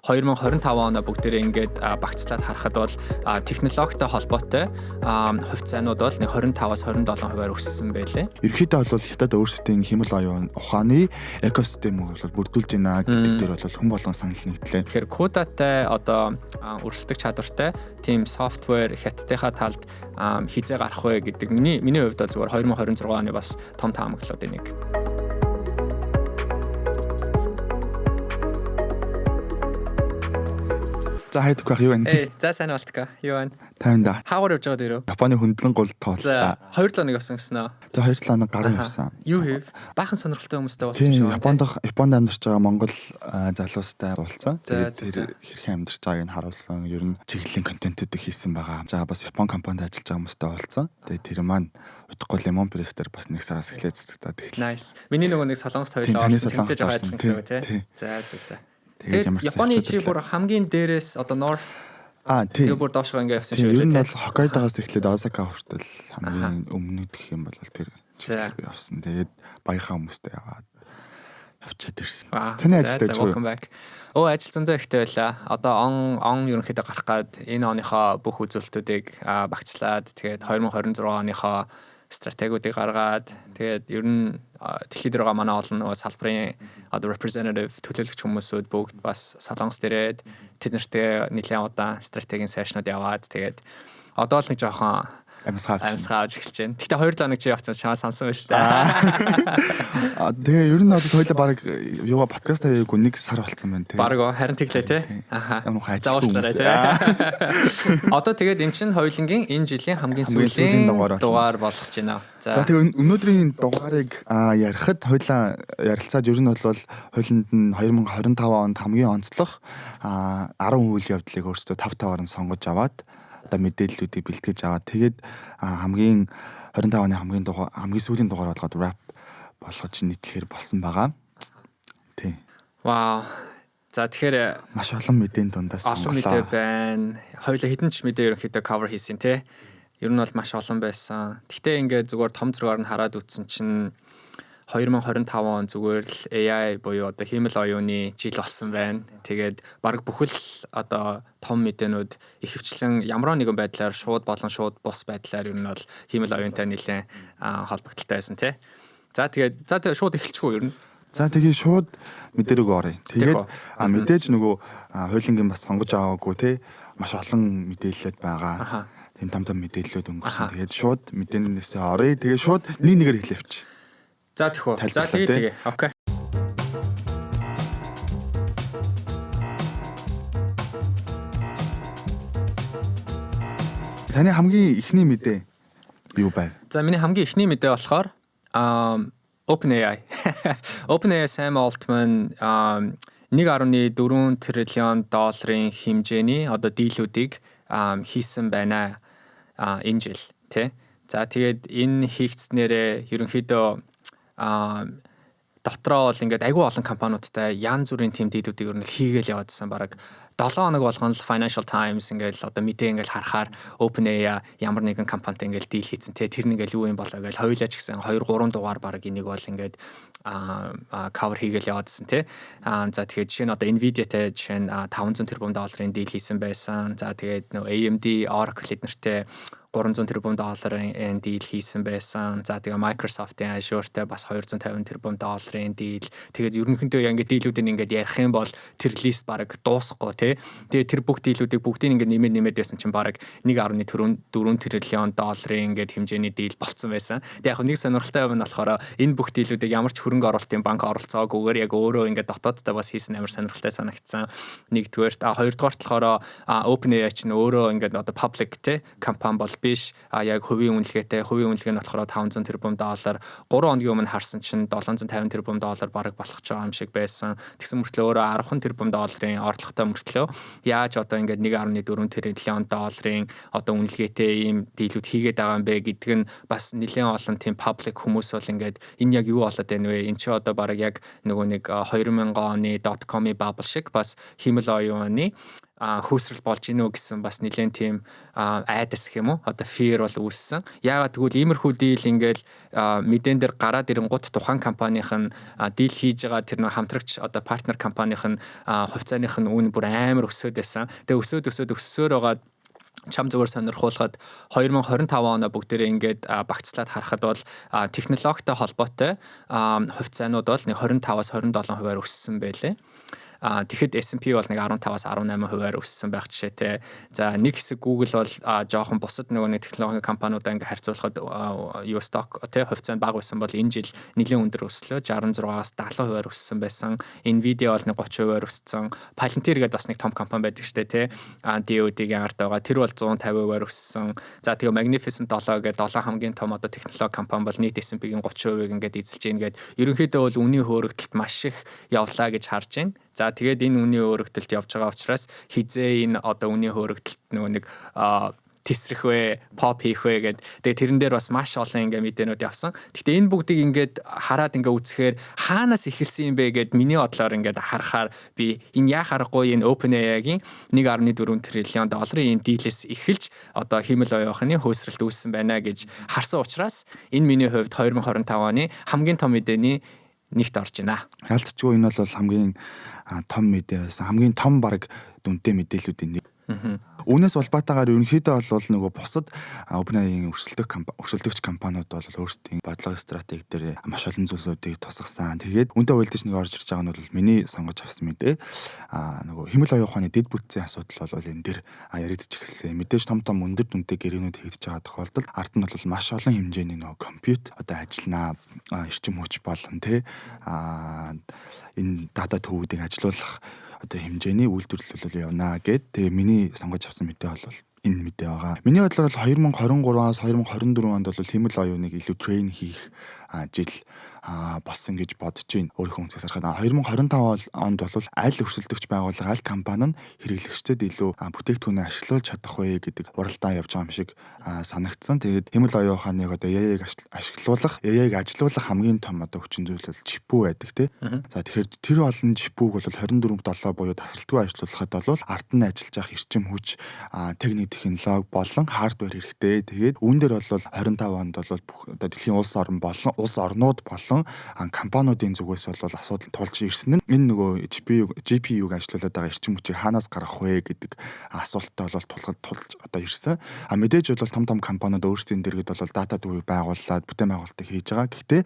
2025 оноо бүгдээрээ ингээд багцлаад харахад бол технологитой холбоотой хувьцаанууд бол нэг 25-аас 27% өссөн байлээ. Ерөнхийдөө бол Хятад өөрсдийн хиймэл оюун ухааны экосистемийг бол бүрдүүлж байна гэдэг дээр бол хүн болгон санал нэгдлээ. Тэгэхээр CUDA-тай одоо өрсөлдөх чадвартай тийм software Хятадынхаа талд хизээ гарах вэ гэдэг миний хувьд бол зүгээр 2026 оны бас том таамаглалуудын нэг. За хайдаггүй юу байна? За сайн болтгоо. Юу байна? 50-да. Хаагур явж байгаа дээрөө. Японы хөндлөн гол тооллоо. За 2-7 хоног явсан гэсэн үү? Тэгээ 2-7 хоног гарan явсан. Юу хийв? Баахан сонирхолтой хүмүүстэй уулзсан юм шиг. Японд Японд амьдарч байгаа Монгол залуустай уулзсан. Тэгээд тэр хэрхэн амьдарч байгааг нь харуулсан. Ер нь чиглэлийн контентуудыг хийсэн байгаа. За бас Япон компанид ажиллаж байгаа хүмүүстэй уулзсан. Тэгээд тэр маань удахгүй Lemon Press дээр бас нэг сараас эхлээд цэцэгдээд эхэллээ. Nice. Миний нөгөө нэг Солонгост хоёлоо орсон. Тэнтэй жоо адилхан гэсэн үг тий. За за за. Тэгээд Японы чи бүр хамгийн дээрээс одоо North тийм. Тэгээ бүр доошгоо ингээ явсан шиг байлаа. Ер нь бол Хоккайдогоос эхлээд Осака хүртэл хамгийн өмнөд гэх юм бол тэр чиглэл явсан. Тэгээд баяхаа хүмүүстэй яваад явчаад ирсэн. Таны ажил дээр welcome back. Өө ажил зөндөө ихтэй байлаа. Одоо он ерөнхийдөө гарах гад энэ оныхоо бүх үзүүлэлтүүдийг багцлаад тэгээд 2026 оныхоо стратегиудыг гаргаад тэгээд ер нь дэлхийд байгаа манай олон нөгөө салбарын одоо representative төлөөлөгч хүмүүсүүд бүгд бас Солонгост ирээд тэд нартэй нэлээд удаан стратегийн session-ууд яваад тэгээд одоо л нэг жоохон амьсгаа авч эхэлж байна. Гэхдээ 2-7 хоног чи явцсан чамаа сансан байна шүү дээ. Тэгээ ер нь бол хоёлаа баг юугаа подкаст хийгээгүй нэг сар болцсон байна тий. Бараг харин тэглээ тий. Аха. Ямар хайж тий. Одоо тэгээд эн чинь хоёулангийн энэ жилийн хамгийн сүүлийн дугаар болгож байна. За тэгээ өнөөдрийн дугаарыг ярихад хоёлаа ярилцаад ер нь бол хоёуланд нь 2025 онд хамгийн онцлог 10 үйл явдлыг өөрсдөө 5-5-аар нь сонгож аваад одоо мэдээллүүдийг бэлтгэж аваад тэгээд хамгийн 25 оны хамгийн дугаар хамгийн сүүлийн дугаар болгоод rap болгож нийтлэхээр болсон байгаа. Тий. Вау. За тэгэхээр маш олон мэдээний дундаас олон мэдээ байна. Хоёулаа хэдэн ч мэдээ ерөнхийдөө cover хийсэн тий. Ер нь бол маш олон байсан. Гэхдээ ингээд зүгээр том зургаар нь хараад үзсэн чинь 2025 он зүгээр л AI буюу одоо хиймэл оюуны жил болсон байна. Тэгээд баг бүхэл одоо том мэдээнүүд ихэвчлэн ямар нэгэн байдлаар шууд болон шууд бус байдлаар ер нь бол хиймэл оюунтай нэлээд холбогдолтой байсан тий. За тэгээд за тэгээд шууд эхэлчихв ер нь. За тэгээ шууд мэдээ рүү оръё. Тэгээд мэдээж нөгөө хуулингийн бас сонгож аваагүй тий маш олон мэдээлэлүүд байгаа. Тийм том том мэдээллүүд өнгөрсөн. Тэгээд шууд мэдээнээсээ оръё. Тэгээд шууд нэг нэгээр хэлээвч. За тэхүү. За тэгээ тэгээ. Окей. Таны хамгийн эхний мэдээ юу байв? За миний хамгийн эхний мэдээ болохоор OpenAI. OpenAI Sam Altman 1.4 триллион долларын хэмжээний одоо дийлүүдийг хийсэн байна энэ жил тий. За тэгээд энэ хийгдснээрээ ерөнхийдөө дотроо бол ингээд айгүй олон компаниудтай янз бүрийн team дийлүүдийг ер нь хийгээл яваадсан. Бараг 7 хоног болгоно л Financial Times ингээд одоо мэдээ ингээд харахаар OpenAI ямар нэгэн компанитай ингээд дийл хийцэн те тэр нь ингээд юу юм болоо гэж хоёулаа ч гэсэн 2 3 дугаар бараг энийг бол ингээд cover хийгээл яваадсан те. За тэгэхээр жишээ нь одоо Nvidia-тай жишээ нь 500 тэрбум долларын дийл хийсэн байсан. За тэгээд нөө AMD, Oracle эднэртэй 300 тэрбум долларын дийл хийсэн байсан. За тэгээ Microsoft-ийн Azure-тай бас 250 тэрбум долларын дийл. Тэгээд ерөнхийдөө ингээд дийлүүдийг ингээд ярих юм бол тэр лист бараг дуусахгүй тий. Тэгээд тэр бүх дийлүүдийг бүгдийг ингээд нэмээд нэмээд байсан чинь бараг 1.4 триллион долларын ингээд хэмжээний дийл болцсон байсан. Тэгээд яг нэг сонирхолтой юм нь болохоор энэ бүх дийлүүдийг ямар ч хөрөнгө оруулалтын банк оролцоогүйгээр яг өөрөө ингээд дотооддоо бас хийсэн амар сонирхолтой санагдсан. Нэгдүгээрт, а хоёрдугаарт болохоор OpenAI чинь өөрөө ингээд одоо public тий компани бол биш. Яг хувийн үнэлгээтэй. Хувийн үнэлгээ нь болохоор 500 тэрбум доллар. 3 хоногийн өмнө харсан чинь 750 тэрбум доллар бараг болох ч байгаа юм шиг байсан. Тэгсэн мөртлөө өөрөө 10 тэрбум долларын орлоготой мөртлөө яаж одоо ингээд 1.4 триллион долларын одоо үнэлгээтэй ийм дийлүүд хийгээд байгаа юм бэ гэдг нь бас нэлээд олон тийм public хүмүүс бол ингээд энэ яг юу болоод байна вэ? Энд чи одоо бараг яг нөгөө нэг 2000 оны .com-ийн bubble шиг бас хиймэл оюуны Хөөсрөл болж гинүү гэсэн бас нэлээд тийм айдас гэх юм уу, одоо fear бол үүссэн. Яагаад гэвэл иймэрхүү deal ингээл мэдээн дээр гараад ирэнгүүт тухайн компанийн нь deal хийж байгаа тэр нөх хамтрагч, одоо партнер компанийн нь хувьцааных нь үн бүр амар өсөөд байсан. Тэгээ өсөөд, өсөөд, өссөөр байгаа чам зүгээр сонирхуулахад 2025 оноо бүгдээрээ ингээд багцлаад харахад бол технологитой холбоотой хувьцаанууд бол нэг 25-аас 27 хувиар өссөн байлээ. Тэгэхэд S&P бол нэг 15-аас 18 хувиар өссөн байх жишээтэй. За, нэг хэсэг Google бол жоохон бусад нөгөө нэг технологийн компаниудаа ингээ харьцуулахад юу stock тий хувьцаа нь бага байсан бол энэ жил нэлээд өндөр өслөө, 66-аас 70 хувиар өссөн байсан. Nvidia бол нэг 30 хувиар өссөн. Palantir гэдэг бас нэг том компани байдаг штэ тий. DoD-гийн ард байгаа. Тэр бол 150 хувиар өссөн. За, тэгээ Magnificent 7 гэдэг 7 хамгийн том одоо технологи компани бол нийт S&P-гийн 30%-ийг ингээд эзэлж гин гээд ерөнхийдөө бол үнийн хөөрөгдөлт маш их явлаа гэж харж байна. За, тэгээд энэ үнийн хөөрөгдөлт явж байгаа учраас хизээ энэ одоо үнийн хөөрөгдөлт нөгөө нэг тесрэх вэ, pop хийх вэ гэд. Тэгээ тэрэн дээр бас маш олон ингээ мэдээнүүд явсан. Гэхдээ энэ бүгдийг ингээд хараад ингээ үзэхээр хаанаас эхэлсэн юм бэ гэд миний бодлоор ингээд харахаар би энэ яах аргагүй энэ OpenAI-гийн 1.4 триллион долларын энэ deal ээс эхэлж одоо хиймэл оюун ухааны хөөсрөлт үүссэн байна гэж харсан учраас энэ миний хувьд 2025 оны хамгийн том мэдээний нэгт орж байна. Ялтчгүй энэ бол хамгийн том мэдээ байсан. Хамгийн том баг дүнтэй мэдээллүүдийн нэг. Үүнээс улбаатаагаар ерөнхийдөө бол нөгөө бусад OpenAI-ийн өрсөлдөгч компаниуд бол өөрсдийн бодлого стратеги дээр маш олон зүйлсүүдийг тусгасан. Тэгээд үүнтэй уялдаж нэг орж ирж байгаа нь бол миний сонгож авсан мэдээ. Нөгөө хиймэл оюун ухааны дэд бүтцийн асуудал бол энэ дээр яригдчих эхэлсэн. Мэдээж том том өндөр дүнтэй гэрээнүүд хийгдэж байгаа тохиолдолд ард нь бол маш олон хэмжээний нөгөө compute одоо ажилланаа, эрчим хүч болон тий энэ дата төвүүдийг ажилуулах одоо хэмжээний үйлдвэрлэл бол явна гэд. Тэгээ миний сонгож авсан мэдээ бол энэ мэдээ байгаа. Миний бодлоор бол 2023-аас 2024 онд бол хиймэл оюуныг илүү train хийх жил болсон гэж бодож байна. Өөрийнхөө өнцгөөс харахад 2025 онд бол аль өрсөлдөгч байгууллага, аль компани нь хэрэглэгчдэд илүү бүтээгдэхүүнээ ашиглуулж чадах вэ гэдэг уралдаан явж байгаа юм шиг санагдсан. Тэгээд хиймэл оюун ухааныг одоо AI-г ашиглуулах, AI-г ажилуулах хамгийн том одоо хүчин зүйл бол GPU байдаг тий. За, тэгэхээр тэр олон GPU-г бол 24/7 буюу тасралтгүй ажиллуулахад бол ард нь ажиллаж явах эрчим хүч, техник технологи болон hardware хэрэгтэй. Тэгээд үүн дээр бол 25 онд бол бүх одоо дэлхийн улс орн болон улс орнууд болон компаниудын зүгээс бол асуудал тулж ирсэн нь энэ нөгөө GPU-г ажиллуулад байгаа эрчим хүчийг хаанаас гаргах вэ гэдэг асуулттай бол тулгад тулж одоо ирсэн. А мэдээж бол том том компаниуд өөрсдийн дэргэд бол дата төвийг байгуулад бүтээн байгуулалтыг хийж байгаа. Гэхдээ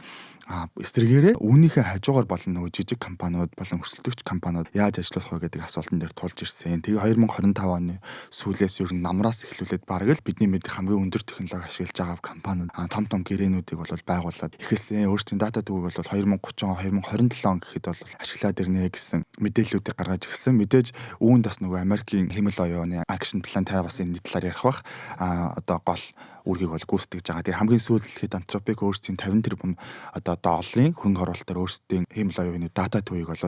эсрэгээрээ үүнийхээ хажуугаар болон нөгөө жижиг компаниуд болон өрсөлдөгч компаниуд яаж ажиллах вэ гэдэг асуултан дээр тулж ирсэн. Тэгээ 2025 оны сүүлээс ер нь намраас эхлүүлээд бараг л бидний мэдих хамгийн өндөр технологи ашиглаж байгаа компаниуд том том гэрээнүүдийг бол байгуулад эхэлсэн. Өөрсдийн дата төвийг бол 2030 он, 2027 он гэхэд бол ашиглаад ирнэ гэсэн мэдээллүүдийг гаргаж ирсэн. Мэдээж үүнд бас нөгөө Америкийн хиймэл оюуны action plan, та бас энэ талаар ярих бах, одоо гол үүргийг бол гүйцэтгэж байгаа. Тэгээ хамгийн сүүлд хэлэхэд Anthropic өөрсдийн 50 тэрбум одоо долларын хөрөнгө оруулалтаар өөрсдийн хиймэл оюуны дата төвийг бол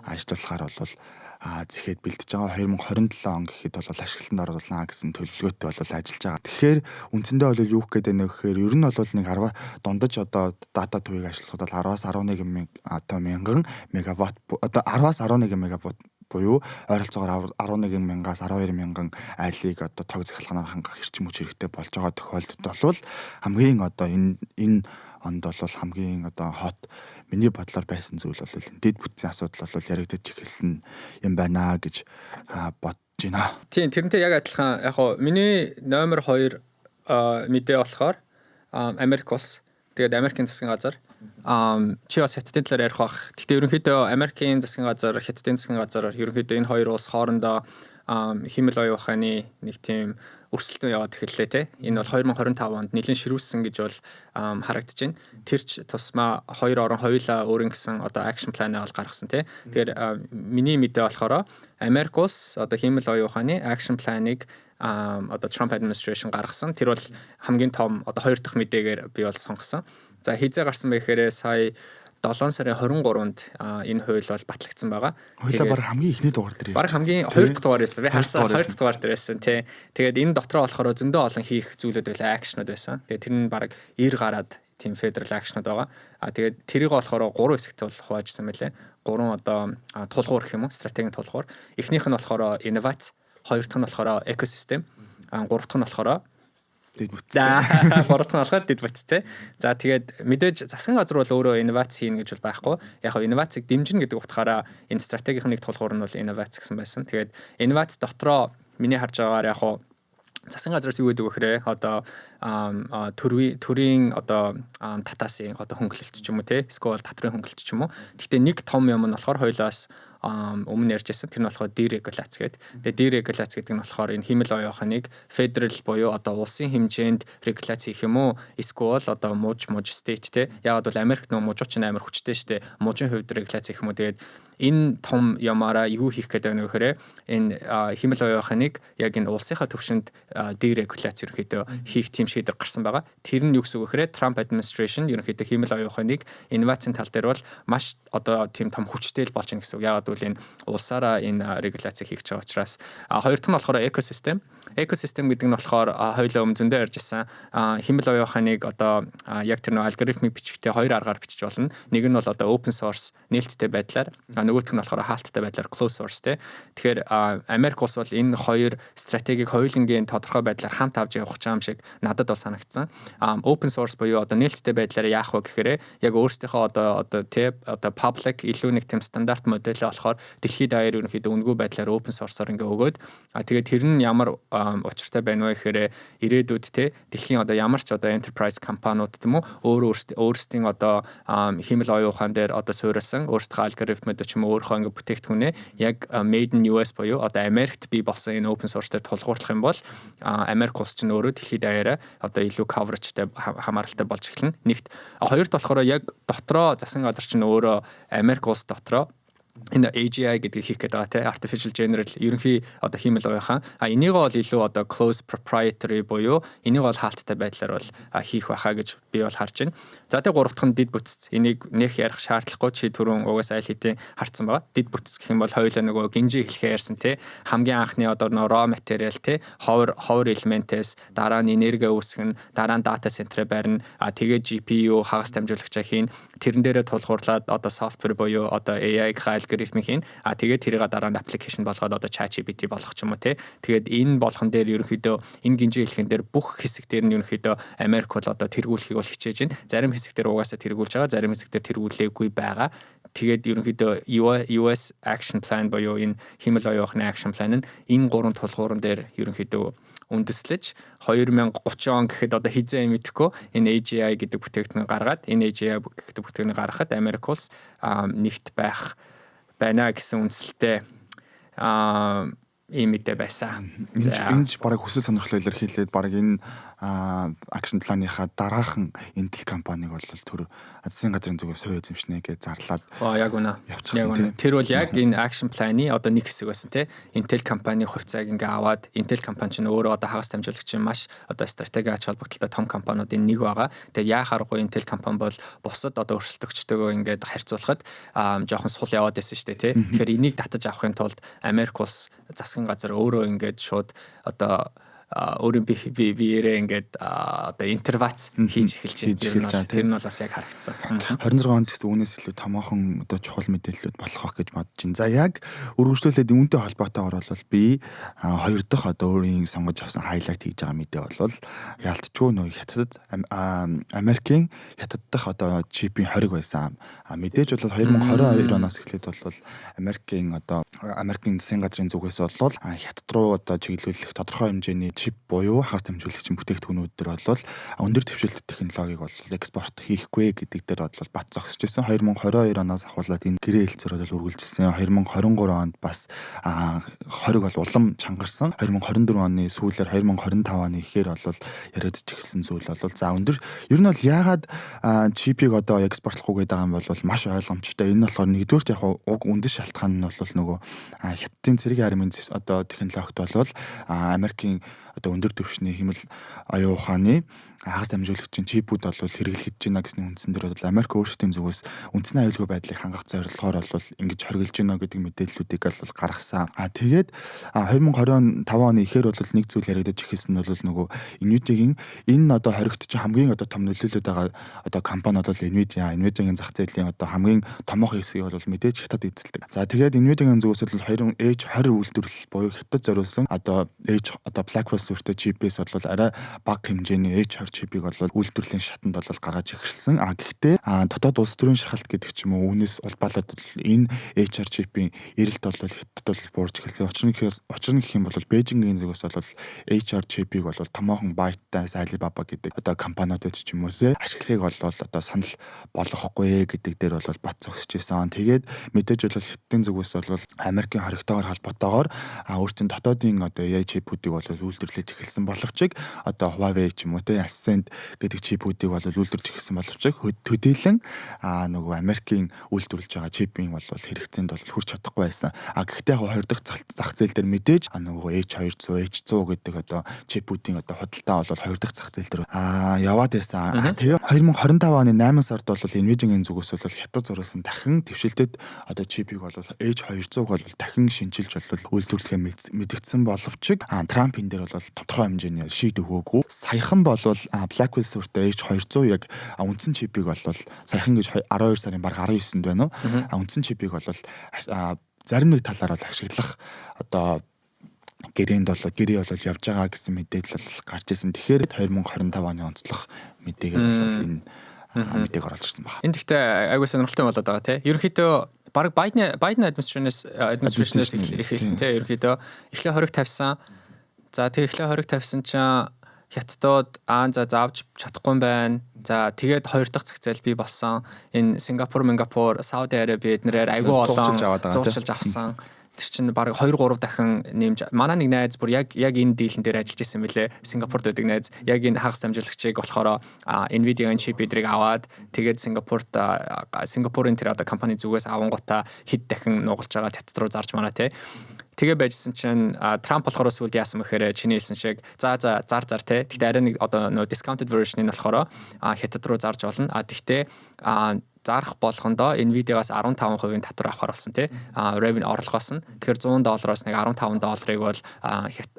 ажиллуулахаар бол зэхэд бэлдэж байгаа. 2027 он гэхэд бол ашиглалтанд оруулна гэсэн төлөвлөгөөтэй бол ажиллаж байгаа. Тэгэхээр үндсэндээ бол юу гэх гээд байна вэ гэхээр ер нь бол нэг 10 дундаж одоо дата төвийг ашиглахад бол 10-аас 11 одоо мянган мегаватт, одоо 10-аас 11 мегаватт буюу ойролцоогоор 11 мянгаас 12 мянган айлыг одоо тог захиалганаар хангах эрчим хүч хэрэгтэй болж байгаа тохиолдолд бол хамгийн одоо энэ онд бол хамгийн одоо hot миний бодлоор байсан зүйл бол энэ дэд бүтцийн асуудал бол яригдаж эхэлсэн юм байна гэж бодож байна. Тийм, тэрнтэй яг адилхан. Яг хоо миний номер 2 мэдээ болохоор Америк улс, тэгээд Америкийн засгийн газар. Чи бас Хятадын талаар ярих бах. Гэхдээ ерөнхийдөө Америкийн засгийн газар, Хятадын засгийн газар, ерөнхийдөө энэ хоёр улс хоорондоо хиймэл оюун ухааны нэг тийм өрсөлдөөн яваад эхэллээ те. Энэ бол 2025 онд нэлээд ширүүссэн гэж бол харагдаж байна. Тэр ч тусмаа хоёр орон хоёулаа өөрийн гэсэн одоо action plan-аа бол гаргасан те. Тэгэхээр миний мэдээ болохоор Америк улс одоо хиймэл оюун ухааны action plan-ыг одоо Trump administration гаргасан. Тэр бол хамгийн том одоо хоёр дахь мэдээгээр би бол сонгосон. За, хизээ гарсан бэ гэхээр сая 7 сарын 23-нд энэ хууль бол батлагдсан байгаа. Хуулиа баг хамгийн эхний дугаар дээр Баг хамгийн хоёр дахь дугаар байсан. Би харсан, хоёр дахь дугаар дээр байсан тий. Тэгээд энэ дотроо болохоор зөндөө олон хийх зүйлүүд байлаа, action ууд байсан. Тэгээд тэр нь баг 90 гараад тийм federal action ууд байгаа. А тэгээд тэрийг болохоор гурван хэсэгт бол хуваажсан байлээ. Гурван одоо тулгуур гэх юм уу, стратегийн тулгуур. Эхнийх нь болохоор инновац. Хоёр дахь нь болохоор ecosystem. Гурав дахь нь болохоор дэд бүтц. За, гурав дахь нь болохоор дэд бүтц те. За, тэгээд мэдээж засгийн газар бол өөрөө инновац хийнэ гэж бол байхгүй. Яг нь инновацийг дэмжинэ гэдэг утгаараа энэ стратегийн нэг тулгуур нь бол инновац гэсэн байсан. Тэгээд инновац дотроо миний харж байгаагаар яг нь засгийн газраас юу гэдэг вэ гэхээр одоо төрийн одоо татаасын одоо хөнгөлөлт ч юм уу те, эсвэл татврын хөнгөлөлт ч юм уу. Гэхдээ нэг том юм нь болохоор хоёулаас өмнө ярьж байсан. Тэр нь болохоор дерегуляц гэдэг. Тэгээ дерегуляц гэдэг нь болохоор энэ хиймэл оюун ухааныг federal буюу одоо улсын хэмжээнд регуляц хийх юм уу? Эсвэл одоо муж state те. Яг бол Америкт нөө мужууд чинь амар хүчтэй штэ. Мужийн хувьд регуляц хийх юм уу? Тэгээд энэ том ямаараа юу хийх гэдэг вэ гэхээр энэ хиймэл оюун ухааныг яг энэ улсынхаа төвшөнд дерегуляц ерөнхийдөө хийх тийм шийдвэр гарсан байгаа. Тэр нь юу гэсэн үг гэхээр Trump administration ерөнхийдөө хиймэл оюун ухааныг инновацийн тал дээр бол маш одоо тийм том хүчтэй л болж байна гэсэн үг. Яагаад гэвэл энэ улсаараа энэ регуляцийг хийх гэж байгаа учраас. Хоёр дахь нь болохоор экосистем. Экосистем гэдэг нь болохоор хоёулаа өмнө зөндөө ярьж ирсэн. Хиймэл оюун ухааныг одоо яг тэр нөө алгоритмыг бичихтэй хоёр аргаар бичиж болно. Нэг нь бол одоо open source, нээлттэй байдлаар, нөгөөх нь болохоор хаалттай байдлаар, closed source те. Тэгэхээр Америк улс бол энэ хоёр стратегийг хоёулангийн тодорхой байдлаар хамт авч явах юм шиг надад бол санагдсан. Open source буюу одоо нээлттэй байдлаар яах вэ гэхээр яг өөрсдийнхөө одоо те одоо public, илүү нэг тийм стандарт модель болохоор дэлхийд даяар ерөнхийдөө үнэгүй байдлаар open source-оор ингээ өгөөд, тэгээд тэр нь ямар учиртай байна вэ гэхээр ирээдүйд те дэлхийн одоо ямар ч одоо enterprise компаниуд тийм үү, өөр өөрсдийн одоо хиймэл оюун ухаан дээр одоо суурилсан өөрсдийнхөө алгоритмууд ч юм уу, өөрийнхөө ингээ бүтээгдэхүүнээ яг made in US буюу одоо Америкт бий болсон энэ open source дээр тулгуурлах юм бол Америк улс чинь өөрөө дэлхийд даяараа одоо илүү coverage-тэй, хамааралтай болж эхэлнэ. Нэгт, хоёрт болохоор яг дотроо засгийн газар чинь өөрөө Америк улс дотроо энэ AGI гэдгийг хийх гээд байгаа те, artificial general ерөнхий одоо хиймэл оюун ухаан. Энийг бол илүү одоо close proprietary буюу энийг бол хаалттай байдлаар бол хийх байхаа гэж би бол харж байна. За, тэгээ гурав дахь нь дэд бүтц. Энийг нэх ярих шаардлагагүй, чи түрүүн угаасаа аль хэдийн харцсан байгаа. Дэд бүтц гэх юм бол хоёулаа нөгөө гинжи хэлэхээ ярьсан те, хамгийн анхны одоо нөгөө raw material те, ховор элементээс дараа нь энерги үүсгэн, дараа нь data center барина, тэгээд GPU, хагас дамжуулагчаа хийн, тэрэн дээрээ тулгуурлаад одоо software буюу одоо AI-ийн алгоритмыг хийн. Тэгээд тэрийг дараа нь application болгоод одоо ChatGPT болгох ч юм уу те. Тэгээд энэ болгон дээр ерөнхийдөө энэ гинжи хэлхэн дээр бүх хэсэг дээр нь ерөнхийдөө Америк бол одоо тэргүүлэхийг бол хичээж байна. Зарим хэсэг дээр угаасаа тэргүүлж байгаа, зарим хэсэг дээр тэргүүлээгүй байгаа. Тэгээд ерөнхийдөө US action plan буюу энэ хиймэл оюун ухааны action plan нь энэ гурван тулгууран дээр ерөнхийдөө үндэслэж 2030 он гэхэд одоо хизээ мэдэхгүй энэ AGI гэдэг бүтээгдэхүүн гаргаад, энэ AGI гэдэг бүтээгдэхүүнийг гаргахад Америк улс нэгт байх байна гэсэн үндсэлтэй ийм мэдээ байсан. Энэ бараг хүсэл сонирхлоо илэрхийлээд бараг энэ action plan -ныхаа дараахан Intel компаниг бол төр засгийн газрын зүгээс хувь эзэмшнэ гэж зарлаад Аа, яг үнэ. Яг үнэ. Тэр бол яг энэ action plan -ы одоо нэг хэсэг байсан те. Intel компани хувьцааг ингээ аваад, Intel компани чинь өөрөө одоо хагас дамжуулагчийн маш одоо стратеги ач холбогдолтой том компаниудын нэг байгаа. Тэгээ яа харахгүй Intel компани бол бусад одоо өрсөлдөгчтэйгөө ингээд харьцуулахад жоохон сул яваад байсан шүү дээ те. Тэгэхээр энийг татаж авахын тулд Америк улс засгийн газар өөрөө ингээд шууд одоо өөрийн би биеэрээ ингээд одоо интервац хийж эхэлж байна. Тэр нь бол бас яг харагдсан. 26 онд гэсэн үүнээс илүү томоохон одоо чухал мэдээллүүд болох байх гэж бодож байна. За, яг үргэлжлүүлээд үүнтэй холбоотойгоор бол би хоёр дахь одоо өөрийн сонгож авсан highlight хийж байгаа мэдээ бол яалтчгүй нөө Хятадд, Америкийн Хятад дахь одоо чипийн хориг байсан. Мэдээж бол 2022 оноос эхлээд бол Америкийн одоо Америкийн засгийн газрын зүгээс бол Хятад руу одоо чиглүүлэх тодорхой хэмжээний чип буюу хагас дамжуулагчийн бүтээгдэхүүнүүд төр бол өндөр дэвшилтэт технологиг бол экспорт хийхгүй гэдэг дээр бол бат зогсож байсан. 2022 оноос ахуулаад энэ гэрээ хэлцээр бол үргэлжилсэн. 2023 онд бас хориг бол улам чангарсан. 2024 оны сүүлээр, 2025 оны эхээр бол яриад эхэлсэн зүйл бол за өндөр ер нь бол яагаад чипийг одоо экспортлохгүй гэдэг юм бол маш ойлгомжтой. Энэ нь болохоор нэгдүгээрт яг уг үндэс шалтгаан нь бол нөгөө Хятадын цэрэг армийн одоо технологид бол Америкийн одоо өндөр түвшний хиймэл оюун ухааны хагас дамжуулагчийн чипүүд бол хэрэглэгдэж байна гэсэн үндсэн дээр бол Америк өөрсдийн зүгээс үндсэн аюулгүй байдлыг хангах зорилгоор бол ингэж хоригдож байна гэдэг мэдээллүүдийг бол гаргасан. А тэгээд 2025 оны ихээр бол нэг зүйл яригдаж эхэлсэн нь бол нөгөө Nvidia-гийн энэ одоо хоригдож хамгийн одоо том нөлөөлөд байгаа одоо компани бол Nvidia. Nvidia-гийн зах зээлийн одоо хамгийн томоохон хэсгийг бол мэдээж Хятад эзэлдэг. За, тэгээд Nvidia-гийн зүгээс бол 2 H20 үйлдвэрлэл буюу Хятад зориулсан одоо H одоо Blackwell сүртэй чипээс бол арай бага хэмжээний H20 чипийг бол үйлдвэрлэлийн шатанд бол гаргаж ирсэн. А гэхдээ дотоод улс төрийн шахалт гэдэг ч юм уу, үүнээс улбаалаад бол энэ H20 чипийн эрэлт бол Хятадд бол буурч эхэлсэн. Учир нь гэх юм бол Бээжингийн зүгээс бол H20 чипийг бол томоохон ByteDance, Alibaba гэдэг одоо компаниудад ч юм уу те ашиглахыг бол одоо санал болгохгүй гэдэг дээр бол бат зогсож исэн. Тэгээд мэдээж бол Хятадын зүгээс бол Америкийн хоригтойгоор холбоотойгоор өөрсдийн дотоодын одоо AI чипүүдийг бол үйлдвэрлэж эхэлсэн боловч одоо Huawei ч юм уу те Ascend гэдэг чипүүдийг бол үйлдвэрлэж эхэлсэн боловч төдийлөн нөгөө Америкийн үйлдвэрлэж байгаа чипийн бол хэрэгцээнд бол хүрч чадахгүй байсан. А гэхдээ яг хоёр дахь зах зээл дээр мэдээж нөгөө H200, H100 гэдэг одоо чипүүдийн одоо худалдаа бол хоёр дахь зах зээл дээр яваад байсан. Тэгээ 2025 оны 8 сард бол Nvidia-гийн зүгээс бол Хятад зориулсан дахин дэвшилтэд одоо чипийг бол H200-г бол дахин шинчилж бол үйлдвэрлэхээ мэдэгдсэн боловч Трамп энэ дээр бол тодорхой хэмжээний шийд өгөөгүй. Саяхан бол Blackwell сүртэй H200 яг үндсэн чипийг бол саяхан гэж 12 сарын баг 19-нд байна уу? Үндсэн чипийг бол зарим нэг талаар бол ашиглах одоо гэрээнд бол гэрээ бол явж байгаа гэсэн мэдээлэл бол гарч ирсэн. Тэгэхээр 2025 оны онцлог мэдээгээр бол энэ мэдээг оруулж ирсэн байна. Энэ гэхдээ айгүй сонирхолтой болоод байгаа, тий. Ерөнхийдөө баг Байден administration-аас эхэлсэн, тий. Ерөнхийдөө эхлээ хориг тавьсан. За, тэг эхлээ хориг тавьсан чинь Хятадууд аа за заавч чадахгүй юм байна. За, тэгээд хоёр дахь зах зээл бий болсон. Энэ Сингапур, Мингапур, Сауди Араби эднэрээр айгүй олон зуучилж авсан. Тэр чинь баг 2 3 дахин нэмж, манай нэг найз бүр яг энэ deal эн дээр ажиллаж исэн мөлий. Сингапурт байдаг найз яг энэ хагас дамжуулагчийг болохоор Nvidia-гийн чип эдрийг аваад, тэгээд Сингапурт Сингапурын тэр одоо компани зүгээс авангуудаа хэд дахин нугалж байгаа Хятад руу зарж манаа, те. Тэгээ байжсэн чинь Трамп болохоор сүүлд яасан бэхээр чиний хэлсэн шиг за зар зар, те. Гэхдээ арай нэг одоо нөө discounted version нь болохоор Хятад руу зарж болно. А тэгтээ зарах болгондоо Nvidia-гаас 15% татвар авахар болсон, тий. Revenue орлогоос нь. Тэгэхээр 100 доллароос нэг 15 долларыг бол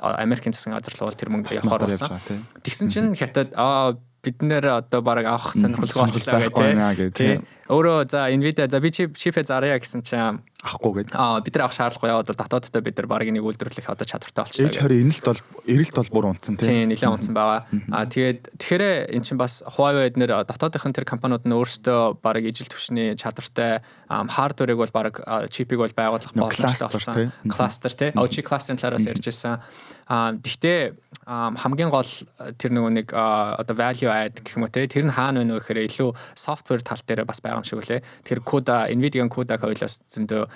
Америкийн засгийн газар руу тэр мөнгө явахар болсон. Тэгсэн чинь Хятад аа бид нэр одоо бараг авах сонирхолгүй болчлаа гэх, тий. Өөрөө за Nvidia за би чипээ зарья гэсэн чинь авахгүй гэдэг. Аа, бид нар авах шаардлагагүй, яваад дотооддоо бид нар бараг энийг үйлдвэрлэх одоо чадвартай болчихлоо. H20 эрэлт бол эрэлт бол бүр унтсан, тий. Тийм, нэлээд унтсан байгаа. Аа, тэгээд тэгэхээр эн чинь бас Huawei эднэр дотоодынхын тэр компаниуд нь өөрсдөө бараг ижил түвшний чадвартай hardware ыг бол бараг чипийг бол байгуулах боломжтой болсон. Кластер, тий. OG кластерын талаараас ярьж байсан. Аа, тэгтээ хамгийн гол тэр нөгөө нэг одоо value add гэх юм уу, те, тэр нь хаана байна вэ гэхээр илүү software тал дээр бас байгаа юм шиг үлээ. Тэгэхээр CUDA, Nvidia-гийн CUDA хоёлоос зөндөө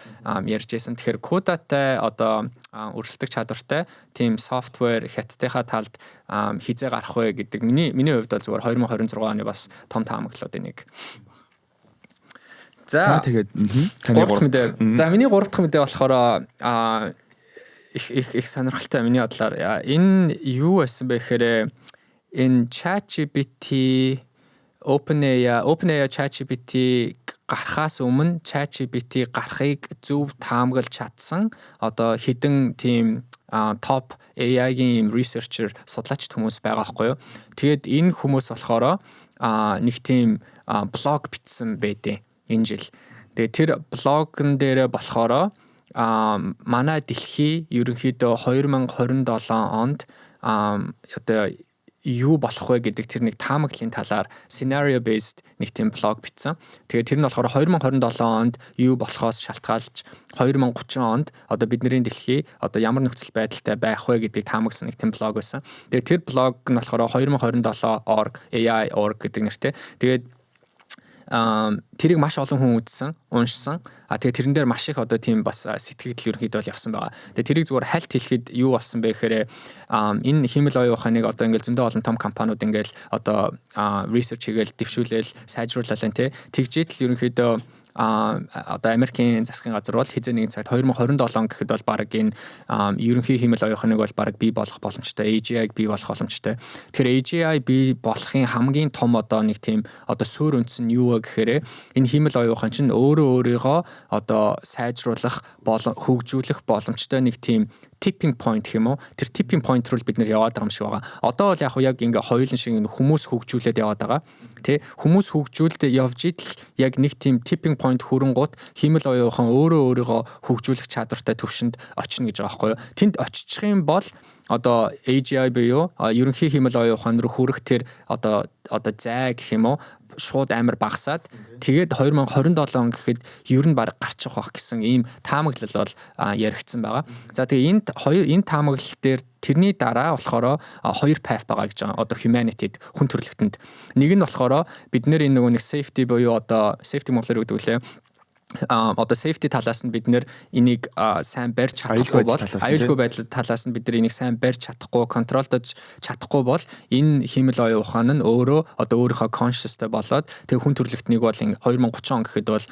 ярьж байсан. Тэгэхээр CUDA-тай одоо өрсөлдөх чадвартай тийм software Хятадынхаа талд хизээ гарах вэ гэдэг миний хувьд бол зүгээр 2026 оны бас том таамаглалуудын нэг. За, тэгээд таны гурав мэдээ. За, миний гурав дахь мэдээ болохоор их их их сонирхолтой миний бодлоор. Энэ юу байсан бэ гэхээр энэ ChatGPT, OpenAI ChatGPT гарахаас өмнө ChatGPT гарахыг зөв таамаглаж чадсан одоо хэдэн тийм топ AI-гийн юм researcher, судлаач хүмүүс байгаа байхгүй юу. Тэгээд энэ хүмүүс болохоор нэг тийм блог бичсэн байдیں энэ жил. Тэгээд тэр блогн дээрээ болохоор манай дэлхий ерөнхийдөө 2027 онд одоо юу болох вэ гэдэг тэр нэг таамаглалын талаар scenario based нэг тийм блог бичсэн. Тэгээд тэр нь болохоор 2027 онд юу болохоос шалтгаалж 2030 онд одоо бидний дэлхий одоо ямар нөхцөл байдалтай байх вэ гэдгийг таамагласан нэг тийм блог байсан. Тэгээд тэр блог нь болохоор 2027 org AI org гэдэг нэртэй. Тэгээд тэрийг маш олон хүн үзсэн, уншсан. А тэгээ тэрэн дээр маш их одоо тийм бас сэтгэгдэл ерөнхийдөө бол явсан байгаа. Тэгээ тэрийг зүгээр хальт хэлэхэд юу болсон бэ гэхээр энэ хиймэл оюун ухааныг одоо ингээл зөндөө олон том компаниуд ингээл одоо research хийгээл, дэвшүүлээл, сайжруулалаа, тий. Тэгжээд л ерөнхийдөө одоо Америкийн засгийн газар бол хэзээ нэгэн цагт 2027 гэхэд бол баг энэ ерөнхий хиймэл оюун ухааныг бол баг бий болох боломжтой, AGI-г бий болох боломжтой. Тэгэхээр AGI бий болохын хамгийн том одоо нэг тийм одоо суурь үндэс нь юу вэ гэхээр энэ хиймэл оюун ухаан чинь өөрөө өөрийгөө одоо сайжруулах, хөгжүүлэх боломжтой нэг тийм tipping point гэх юм уу? Тэр tipping point руу бид нар яваад байгаа юм шиг байгаа. Одоо бол яг ингээ хоёулын шиг хүмүүс хөгжүүлээд яваад байгаа. Тэ, хүмүүс хөгжүүлд явж идэл яг нэг тийм tipping point хүрэнгүүт хиймэл оюун ухаан өөрөө өөрийгөө хөгжүүлэх чадвартай төвшөнд очино гэж байгаа байхгүй юу? Тэнд очих юм бол одоо AGI буюу ерөнхий хиймэл оюун ухаан руу хүрэх тэр одоо зай гэх юм уу, шууд амар багасаад, тэгээд 2027 он гэхэд ер нь баг гарчих байх гэсэн ийм таамаглал бол яригдсан байгаа. За, тэгээ энд хоёр энэ таамаглал дээр тэрний дараа болохоор хоёр path байгаа гэж байгаа. Одоо humanity-д, хүн төрөлхтөнд. Нэг нь болохоор бид нэр энэ нөгөө нэг safety буюу одоо safety монголоор гэдэг үлээ, одоо safety талаас нь бид нэр энийг сайн барьж чадахгүй бол, аюулгүй байдал талаас нь бид нар энийг сайн барьж чадахгүй, control дож чадахгүй бол энэ хиймэл оюун ухаан нь өөрөө одоо өөрийнхөө conscious-тай болоод, тэг хүн төрөлхтнийг бол 2030 он гэхэд бол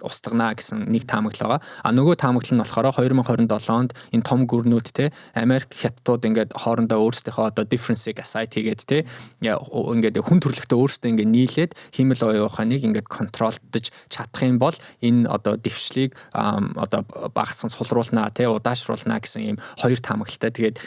устгана гэсэн нэг таамаглал байгаа. А нөгөө таамаглал нь болохоор 2027 онд энэ том гүрнүүд те, Америк, Хятадууд ингээд хоорондоо өөрсдийнхөө одоо difference-ыг aside хийгээд те, ингээд хүн төрөлхтөө өөрсдөө ингээд нийлээд хиймэл оюун ухааныг ингээд control дож чадах юм бол энэ одоо дэвшлийг одоо багассан, сулруулнаа тий, удаашруулнаа гэсэн ийм хоёр таамаглалтай. Тэгээд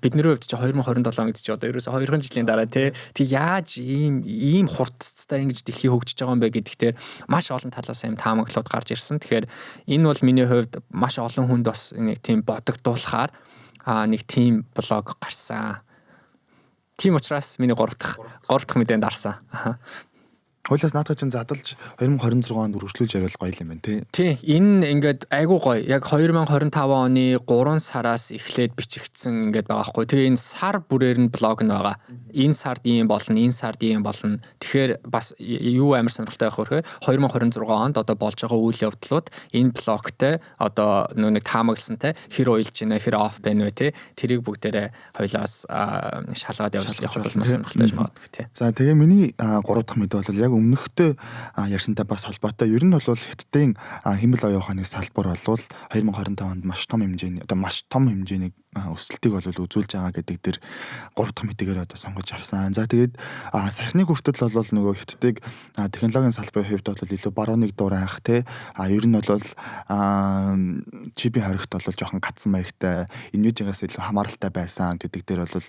бидний хувьд чи 2027 гэдэг чи одоо ерөөсө 2 жилийн дараа тий. Тэг яаж ийм ийм хурдцтай ингэж дэлхий хөгжиж байгаа юм бэ гэдэгтээ маш олон талаас ийм таамаглалууд гарч ирсэн. Тэгэхээр энэ бол миний хувьд маш олон хүнд бас нэг тийм бодогдуулахаар нэг тийм блог гарсан. Тийм учраас миний 3 дахь мэдээнд орсон. Хуулиас наадах чинь задалж 2026 онд үргэлжлүүлж яриул гоё юм байна тий. Тий, энэ ингээд айгуу гоё. Яг 2025 оны 3 сараас эхлээд бичигдсэн ингээд байгаа хгүй. Тэгээ энэ сар бүрээр нь блог нь байгаа. Энэ сард ийм болно, энэ сард ийм болно. Тэгэхээр бас юу амар сонирхолтой байх вэ гэхээр 2026 онд одоо болж байгаа үйл явдлууд энэ блогтой одоо нөө нэг таамагласантай хэр уялж байна, хэр off байна вэ те. Тэрийг бүгдээрээ хоёлоос шалгаад явж явах бол маш сонирхолтой байж магадгүй те. За, тэгээ миний 3 дахь мэдээ бол яг өмнөхтэй ярьсантай бас холбоотой. Ер нь бол Хятадын хиймэл оюун ухааны салбар бол 2025 онд маш том хэмжээний одоо маш том хэмжээний өсөлтийг бол үзүүлж байгаа гэдэг дээр 3 дахь мэдээгээр одоо сонгож авсан. За, тэгээд саяхныг хүртэл бол нөгөө Хятадыг технологийн салбарын хувьд бол илүү барууныг дурайх те, ер нь бол чипийн хоригт бол жоохон гацсан маягтай, Nvidia-гаас илүү хамааралтай байсан гэдэг дээр бол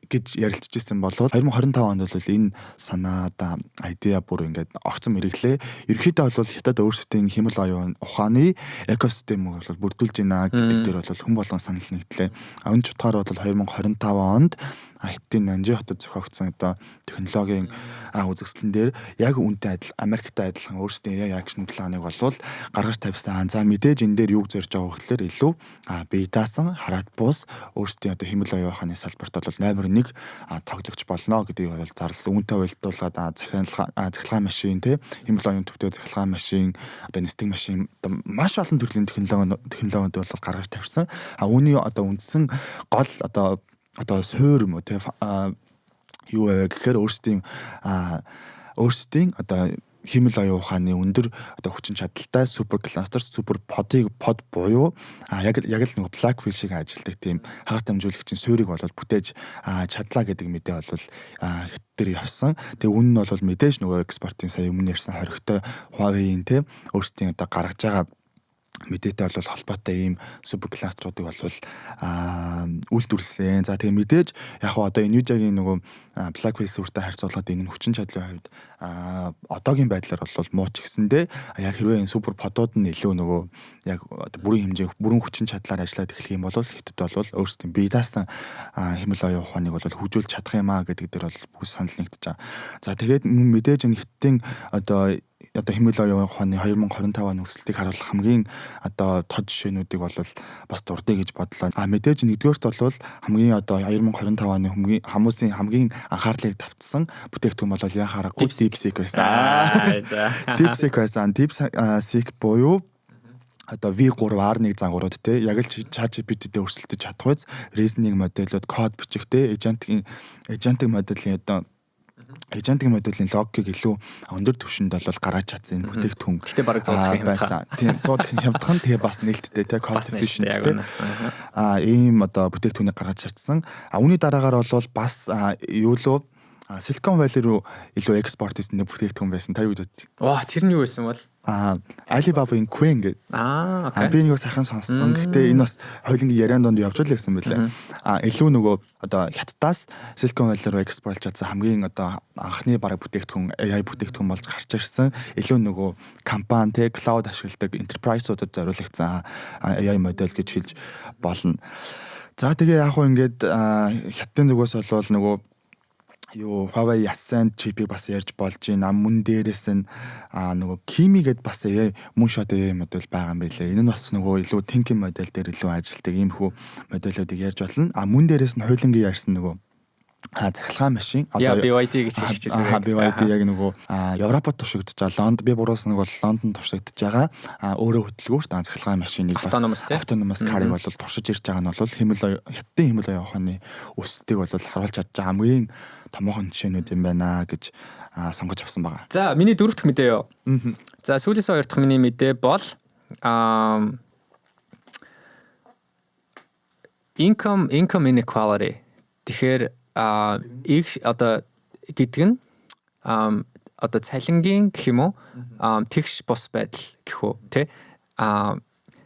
гэж ярилцж ирсэн бол 2025 онд бол энэ санаа, одоо idea бүр ингээд огцом мэргэжлээ. Ерөнхийдөө бол Хятад өөрсдийн хиймэл оюун ухааны экосистемийг бол бүрдүүлж байна гэдэг дээр бол хүн болгон санал нэгдлээ. Энэ утгаар бол 2025 онд Хятадын Нанжин хотод зохиогдсон одоо технологийн үзэсгэлэн дээр яг үнтэй адил, Америктай адилхан өөрсдийн AI action plan-ыг болвол гаргаж тавьсан. За, мэдээж энэ дээр юуг зорж байгаа гэхлээр илүү бие даасан, хараат бус өөрсдийн одоо хиймэл оюун ухааны салбарт бол номер 1 тоглогч болно гэдгийг бол зарласан. Үүнтэй уялдуулаад цахилгаан машин те, хиймэл оюун төвтэй цахилгаан машин, одоо нисдэг машин, одоо маш олон төрлийн технологиуд бол гаргаж тавьсан. А үүний одоо үндсэн гол одоо суур юм уу те, юу вэ гэхээр өөрсдийн одоо хиймэл оюун ухааны өндөр одоо хүчин чадалтай super cluster, super pod-ыг, pod буюу яг л нэг Blackwell шиг ажилладаг тийм хагас дамжуулагчийн суурийг бол бүтээж чадлаа гэдэг мэдээ бол Хятад дээр явсан. Тэгээ үнэн нь бол мэдээж нөгөө экспортын сая өмнө ярьсан хоригтой Huawei-ийн те, өөрсдийн одоо гаргаж байгаа мэдээтэй бол холбоотой ийм super cluster уудыг бол үйлдвэрлэсэн. За, тэгээ мэдээж яг хоо одоо Nvidia-гийн нөгөө Blackwell суурьтай харьцуулахад энэ нь хүчин чадлын хувьд одоогийн байдлаар бол муу ч гэсэндээ яг хэрвээ энэ super pod ууд нь илүү нөгөө яг бүрэн хэмжээ, бүрэн хүчин чадлаар ажиллаад эхлэх юм бол Хятад бол өөрсдийн бие даасан хиймэл оюун ухааныг бол хөгжүүлж чадах юм а гэдэг дээр бол бүгд санал нэгдэж байгаа. За, тэгээд мэдээж энэ Хятадын одоо хиймэл оюун ухааны 2025 оны өсөлтийг харуулах хамгийн одоо тод жишээнүүдийг бол бас дурдъя гэж бодлоо. А мэдээж нэгдүгээрт бол хамгийн одоо 2025 оны хамгийн хүмүүсийн хамгийн анхаарлыг татсан бүтээгдэхүүн бол яа харахгүй DeepSeek байсан. За. DeepSeek байсан. DeepSeek буюу одоо V3 R1 загварууд те, яг л ChatGPT-тэй өрсөлдөж чадах үз reasoning моделууд, код бичих те, agentic моделийн одоо Agentic моделийн логикийг илүү өндөр түвшинд бол гаргаж чадсан энэ бүтээгдэхүүн. Гэхдээ бараг 100 дахин байсан. Тийм, 100 дахин хямдхан, тэгээ бас нээлттэй, те, cost efficient, те. Ийм одоо бүтээгдэхүүнийг гаргаж чадсан. Үүний дараагаар бол бас юу лөө Silicon Valley руу илүү экспорт хийсэн нэг бүтээгдэхүүн байсан. Та юу гэж бодож байна? Ваа, тэр нь юу байсан бол? Alibaba-ийн Qwen гэдэг. Аа, okay. Би нэг сайхан сонссон. Гэхдээ энэ бас хоёулангийн яриан донд явж л байсан байлээ. Илүү нөгөө одоо Хятадаас Silicon Valley руу экспортлж чадсан хамгийн одоо анхны бараг бүтээгдэхүүн, AI бүтээгдэхүүн болж гарч ирсэн. Илүү нөгөө компани, те, cloud ашигладаг enterprise-уудад зориулагдсан AI модель гэж хэлж болно. За, тэгээ яг хуу ингээд Хятадын зүгээс бол нөгөө юу Huawei Ascend чипийг бас ярьж болж байна. Мөн дээрээс нь нөгөө Kimi гэдээ бас AI moonshot AI модель байгаа юм байлээ. Энэ нь бас нөгөө илүү thinking модель дээр илүү ажилтдаг иймэрхүү модельүүдийг ярьж болно. Мөн дээрээс нь хоёулангийн ярьсан нөгөө цахилгаан машин. Одоо BYD гэж хэлчихсэн. BYD яг нөгөө Европод туршигдж байгаа. Лонд би буруусан нэг бол Лондонд туршигдж байгаа. Өөрөө хөдөлгөөрт цахилгаан машиныг бас autonomous car-ыг бол туршиж ирж байгаа нь бол хиймэл Хятадын хиймэл оюун ухааны өсөлтийг бол харуулж чадж байгаа хамгийн томоохон жишээнүүд юм байна гэж сонгож авсан байгаа. За, миний дөрөв дэх мэдээ юу? За, сүүлээс хоёр дахь миний мэдээ бол income inequality. Тэгэхээр их одоо гэдэг нь одоо цалингийн гэх юм уу, тэгш бус байдал гэх үү, тэ,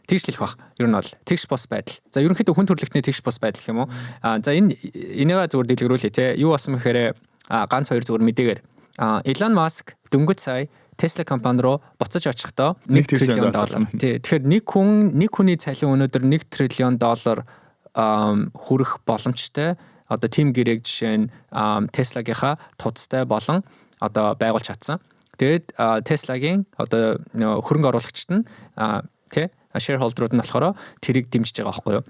тэгш хэлэх бах. Ер нь бол тэгш бус байдал. За, ерөнхийдөө хүн төрөлхтний тэгш бус байдал гэх юм уу. За, энэ энийгээ зүгээр дэлгэрүүлье, те. Юу болсон гэхээр ганц хоёр зүгээр мэдээгээр Elon Musk дөнгөж сая Tesla компани руу буцаж очихдоо 1 триллион доллар. Тий. Тэгэхээр нэг хүн, нэг хүний цалин өнөөдөр 1 триллион доллар хүрэх боломжтой одоо тийм гэрээг жишээ нь Tesla-гийнхаа тудастай болон одоо байгуулж чадсан. Тэгээд Tesla-гийн одоо хөрөнгө оруулагчид нь, тий, shareholder-ууд нь болохоор тэрийг дэмжиж байгаа байхгүй юу?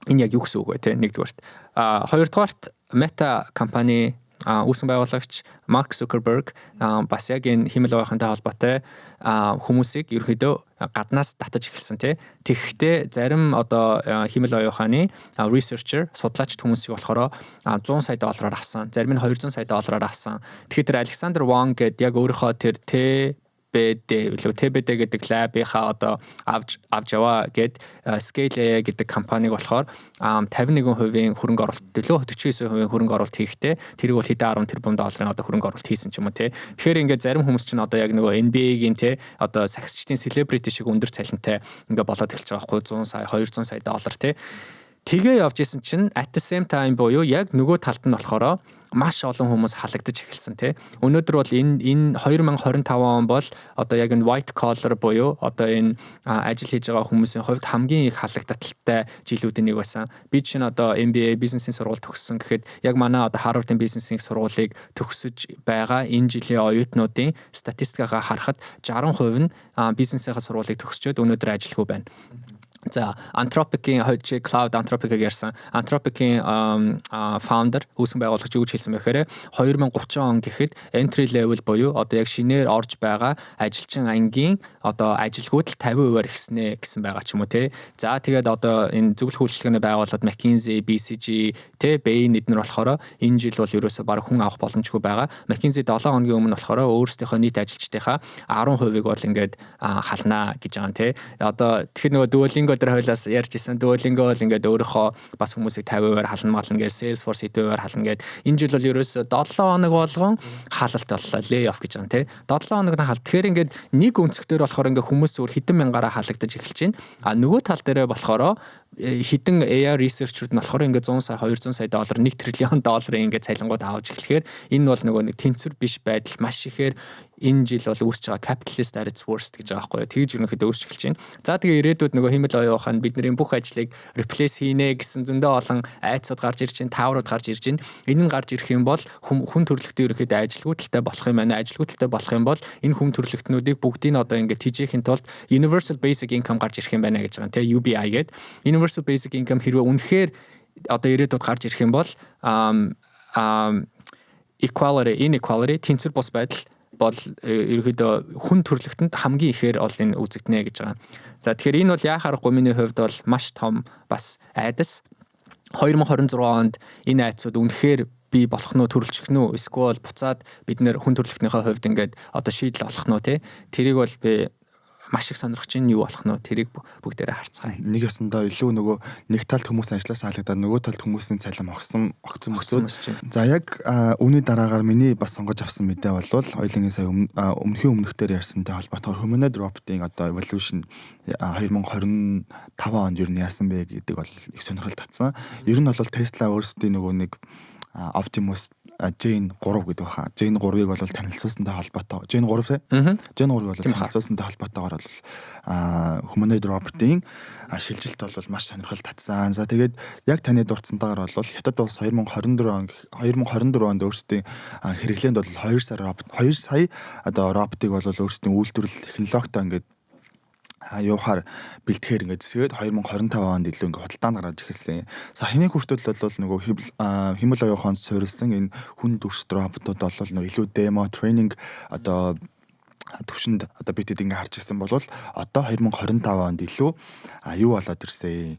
Энэ яг юу гэсэн үг вэ, те, нэгдүгээрт. Хоёрдугаарт Meta компани үүсгэн байгуулагч Марк Зукерберг бас яг энэ хиймэл оюун ухаантай холбоотой хүмүүсийг ерөнхийдөө гаднаас татаж эхэлсэн, тий. Тэгэхдээ зарим одоо хиймэл оюун ухааны researcher, судлаачд хүмүүсийг болохоор 100 сая доллараар авсан. Зарим нь 200 сая доллараар авсан. Тэгэхээр тэр Александр Wong гээд яг өөрийнхөө тэр TBD билүү, TBD гэдэг lab-ийнхаа одоо авч яваа гэд Scale AI гэдэг компаниг болохоор 51% хөрөнгө оруулалт төлөө 49% хөрөнгө оруулалт хийхдээ тэрийг бол хэдэн 10 тэрбум долларын одоо хөрөнгө оруулалт хийсэн ч юм уу, те. Тэгэхээр ингээд зарим хүмүүс чинь одоо яг нөгөө NBA-гийн, те, одоо сагсчдын celebrity шиг өндөр цалинтай ингээд болоод эхэлж байгаа байхгүй, 100 сая, 200 сая доллар, те. Тэгээ явж исэн чинь at the same time буюу яг нөгөө талд нь болохоор маш олон хүмүүс халагдаж эхэлсэн, тий. Өнөөдөр бол энэ 2025 он бол одоо яг энэ white collar буюу одоо энэ ажил хийж байгаа хүмүүсийн хувьд хамгийн их халагдалттай жилүүдийн нэг байсан. Би чинь одоо MBA бизнесийн сургууль төгссөн гэхэд яг манай одоо Harvard-ын бизнесийн сургуулийг төгсөж байгаа энэ жилийн оюутнуудын статистикаа харахад 60% нь бизнесийн сургуулийг төгсчөөд өнөөдөр ажилгүй байна. За, Anthropic-ийн хойч Claude, Anthropic-ыг ярьсан. Anthropic-ийн founder, үүсгэн байгуулагч юу гэж хэлсэн бэ гэхээр 2030 он гэхэд entry level буюу одоо яг шинээр орж байгаа ажилчин ангийн одоо ажилгүйдэл 50%-аар ихснэ гэсэн байгаа ч юм уу, те. За, тэгээд одоо энэ зөвлөх үйлчилгээний байгууллагад McKinsey, BCG, те, Bain эднэр болохоор энэ жил бол ерөөсөө бараг хүн авах боломжгүй байгаа. McKinsey 7 хоногийн өмнө болохоор өөрсдийнхөө нийт ажилчдынхаа 10%-ыг бол ингээд халнаа гэж байгаа юм, те. Одоо тэгэхээр нөгөө Duolingo дээр хойлоос ярьж исэн. Duolingo бол ингээд өөрийнхөө бас хүмүүсийг 50%-аар хална мална гэж, Salesforce хэдэн хувиар хална гэд. Энэ жил бол ерөөсөө 7 хоног болгон халалт боллоо. Lay off гэж байгаа юм, те. 7 хоног нь хал. Тэгэхээр ингээд нэг өнцгтөр болохоор ингээд хүмүүс зүгээр хэдэн мянгаараа халагдаж эхэлж байна. А нөгөө тал дээрээ болохоор хэдэн AI researcher-ууд нь болохоор ингээд 100 сая, 200 сая доллар, 1 триллион долларын ингээд цалингууд авч эхлэхээр энэ бол нөгөө нэг тэнцвэр биш байдал маш ихээр энэ жил бол үүсэж байгаа, capitalist at its worst гэж байгаа байхгүй юу. Тэгж ерөнхийдөө үүсч эхэлж байна. За, тэгээ ирээдүйд нөгөө хиймэл оюун ухаан бидний бүх ажлыг replace хийнэ гэсэн зөндөө олон айдсууд гарч ирж байна, тааврууд гарч ирж байна. Энэ нь гарч ирэх юм бол хүн төрөлхтөн ерөнхийдөө ажилгүйдэлтэй болох юм байна. Ажилгүйдэлтэй болох юм бол энэ хүн төрөлхтнүүдийг бүгдийг нь одоо ингээд тэжээхийн тулд universal basic income гарч ирэх юм байна гэж байгаа юм, те, UBI гэдэг. Universal basic income хэрвээ үнэхээр одоо ирээдүйд гарч ирэх юм бол equality, inequality, тэнцвэр бус байдал бол ерөнхийдөө хүн төрөлхтөнд хамгийн ихээр ол энэ үзэгдэнэ гэж байгаа. За, тэгэхээр энэ бол яа харахгүй миний хувьд бол маш том бас айдас. 2026 онд энэ айдсууд үнэхээр бий болох нь төрөлжих нь үү, эсвэл буцаад бид нэр хүн төрөлхтнийхээ хувьд ингээд одоо шийдэл олох нь үү, те, тэрийг бол би маш их сонирхож байна. Юу болох нь вэ, тэрийг бүгдээрээ харцгаая. Нэг ёсондоо илүү нөгөө нэг талд хүмүүс ажилласаа халагдаад, нөгөө талд хүмүүсийн цалин огсон огцон өсөөд. За, яг үүний дараагаар миний бас сонгож авсан мэдээ бол хоёулангийн сая өмнөхийн өмнөхдөр ярьсантай холбоотойгоор humanoid robot-ын одоо evolution 2025 онд ер нь яасан бэ гэдэг бол их сонирхол татсан. Ер нь бол Tesla өөрсдийн нөгөө нэг Optimus Gen 3 гэдэг баха. Gen 3-ыг бол танилцуулсантай холбоотой. Gen 3, тий? Gen 3-ыг бол танилцуулсантай холбоотойгоор бол humanoid robot-ын шилжилт бол маш сонирхол татсан. За, тэгээд яг таны дурдсантайгаар бол Хятад улс 2024 онд өөрсдийн хэрэглээнд бол 2 сар робот, 2 сая одоо роботыг бол өөрсдийн үйлдвэрлэл технологитой ингээд юухаар бэлтгэхээр ингээд зэсгээд 2025 онд илүү ингээд худалдаанд гаргаж эхэлсэн. Саяны хүртэл бол нөгөө хиймэл оюун ухаанд суурилсан энэ хүн дүрст роботууд бол нөгөө илүү demo, training одоо төвшөнд одоо бид хэд ингээд харж ирсэн бол одоо 2025 онд илүү юу болоод ирсэн,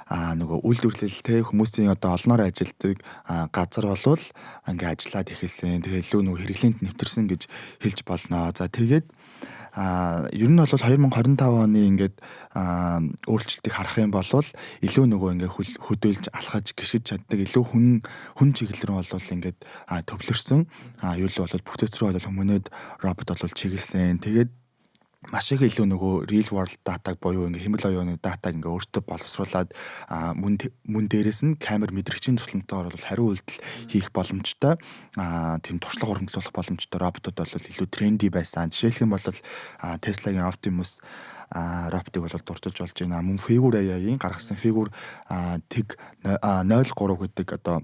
нөгөө үйлдвэрлэл, те, хүмүүсийн одоо олноор ажилтдаг газар болвол ингээ ажиллаад эхэлсэн. Тэгээ илүү нөгөө хэрэглээнд нэвтэрсэн гэж хэлж болно. За, тэгээд ер нь бол 2025 оны ингээд өөрчлөлтийг харах юм бол илүү нөгөө ингээд хөдөөлж, алхаж, гიშгэж чаддаг, илүү хүн хүн чиглэл рүү бол ингээд төвлөрсөн. Юу л бол бүтээц рүү бол humanoid робот бол чиглэсэн. Тэгээд маш их илүү нөгөө real world data-г буюу ингээ хиймэл оюуны data-г ингээ өөртөө боловсруулад, мөн дээрээс нь камер мэдрэгчийн тусламжтайгаар бол хариу үйлдэл хийх боломжтой, тийм туршлага урамжуулах боломжтой роботууд бол илүү trendy байсан. Жишээлх юм бол Tesla-гийн Optimus роботыг бол дурдж болж байна. Мөн Figure AI-ийн гаргасан Figure тэг 03 гэдэг одоо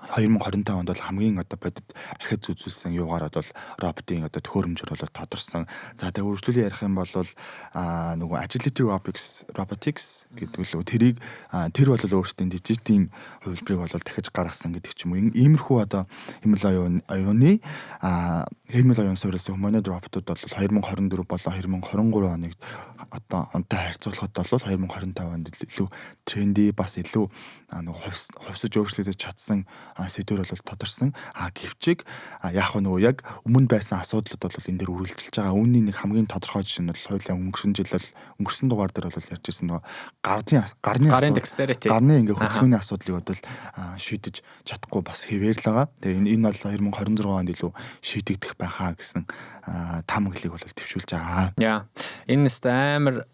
2025 онд бол хамгийн одоо бодит ахиц үзүүлсэн юугаар бол роботын одоо төхөөрөмжөөр бол тодорсон. За, тэгээ үргэлжлүүлэн ярих юм бол нөгөө Agility Robotics гэдэг лөө тэрийг тэр бол өөрсдийн Digit-ийн хувилбарыг бол дахиж гаргасан гэдэг ч юм уу. Иймэрхүү одоо хиймэл оюун суурилсан humanoid роботууд бол 2024 болон 2023 оныг одоо онтой харьцуулахад бол 2025 онд илүү trendy, бас илүү нөгөө хувьсаж өөрчлөгдөж чадсан сэдвэр бол тодорсон. Гэвчиг яг нөгөө яг өмнө байсан асуудлууд бол энэ дээр үргэлжилж байгаа. Үүний нэг хамгийн тодорхой жишээ нь бол хоёулаа өнгөрсөн жил бол өнгөрсөн дугаар дээр бол ярьж ирсэн нөгөө гарын гарны гарын dexterity, гарны ингээ хөдөлгөөний асуудлыг бол шийдэж чадахгүй бас хэвээр л байгаа. Тэгээ энэ бол 2026 онд илүү шийдэгдэх байхаа гэсэн таамаглалыг бол дэвшүүлж байгаа. Яа. Энэ нэст амар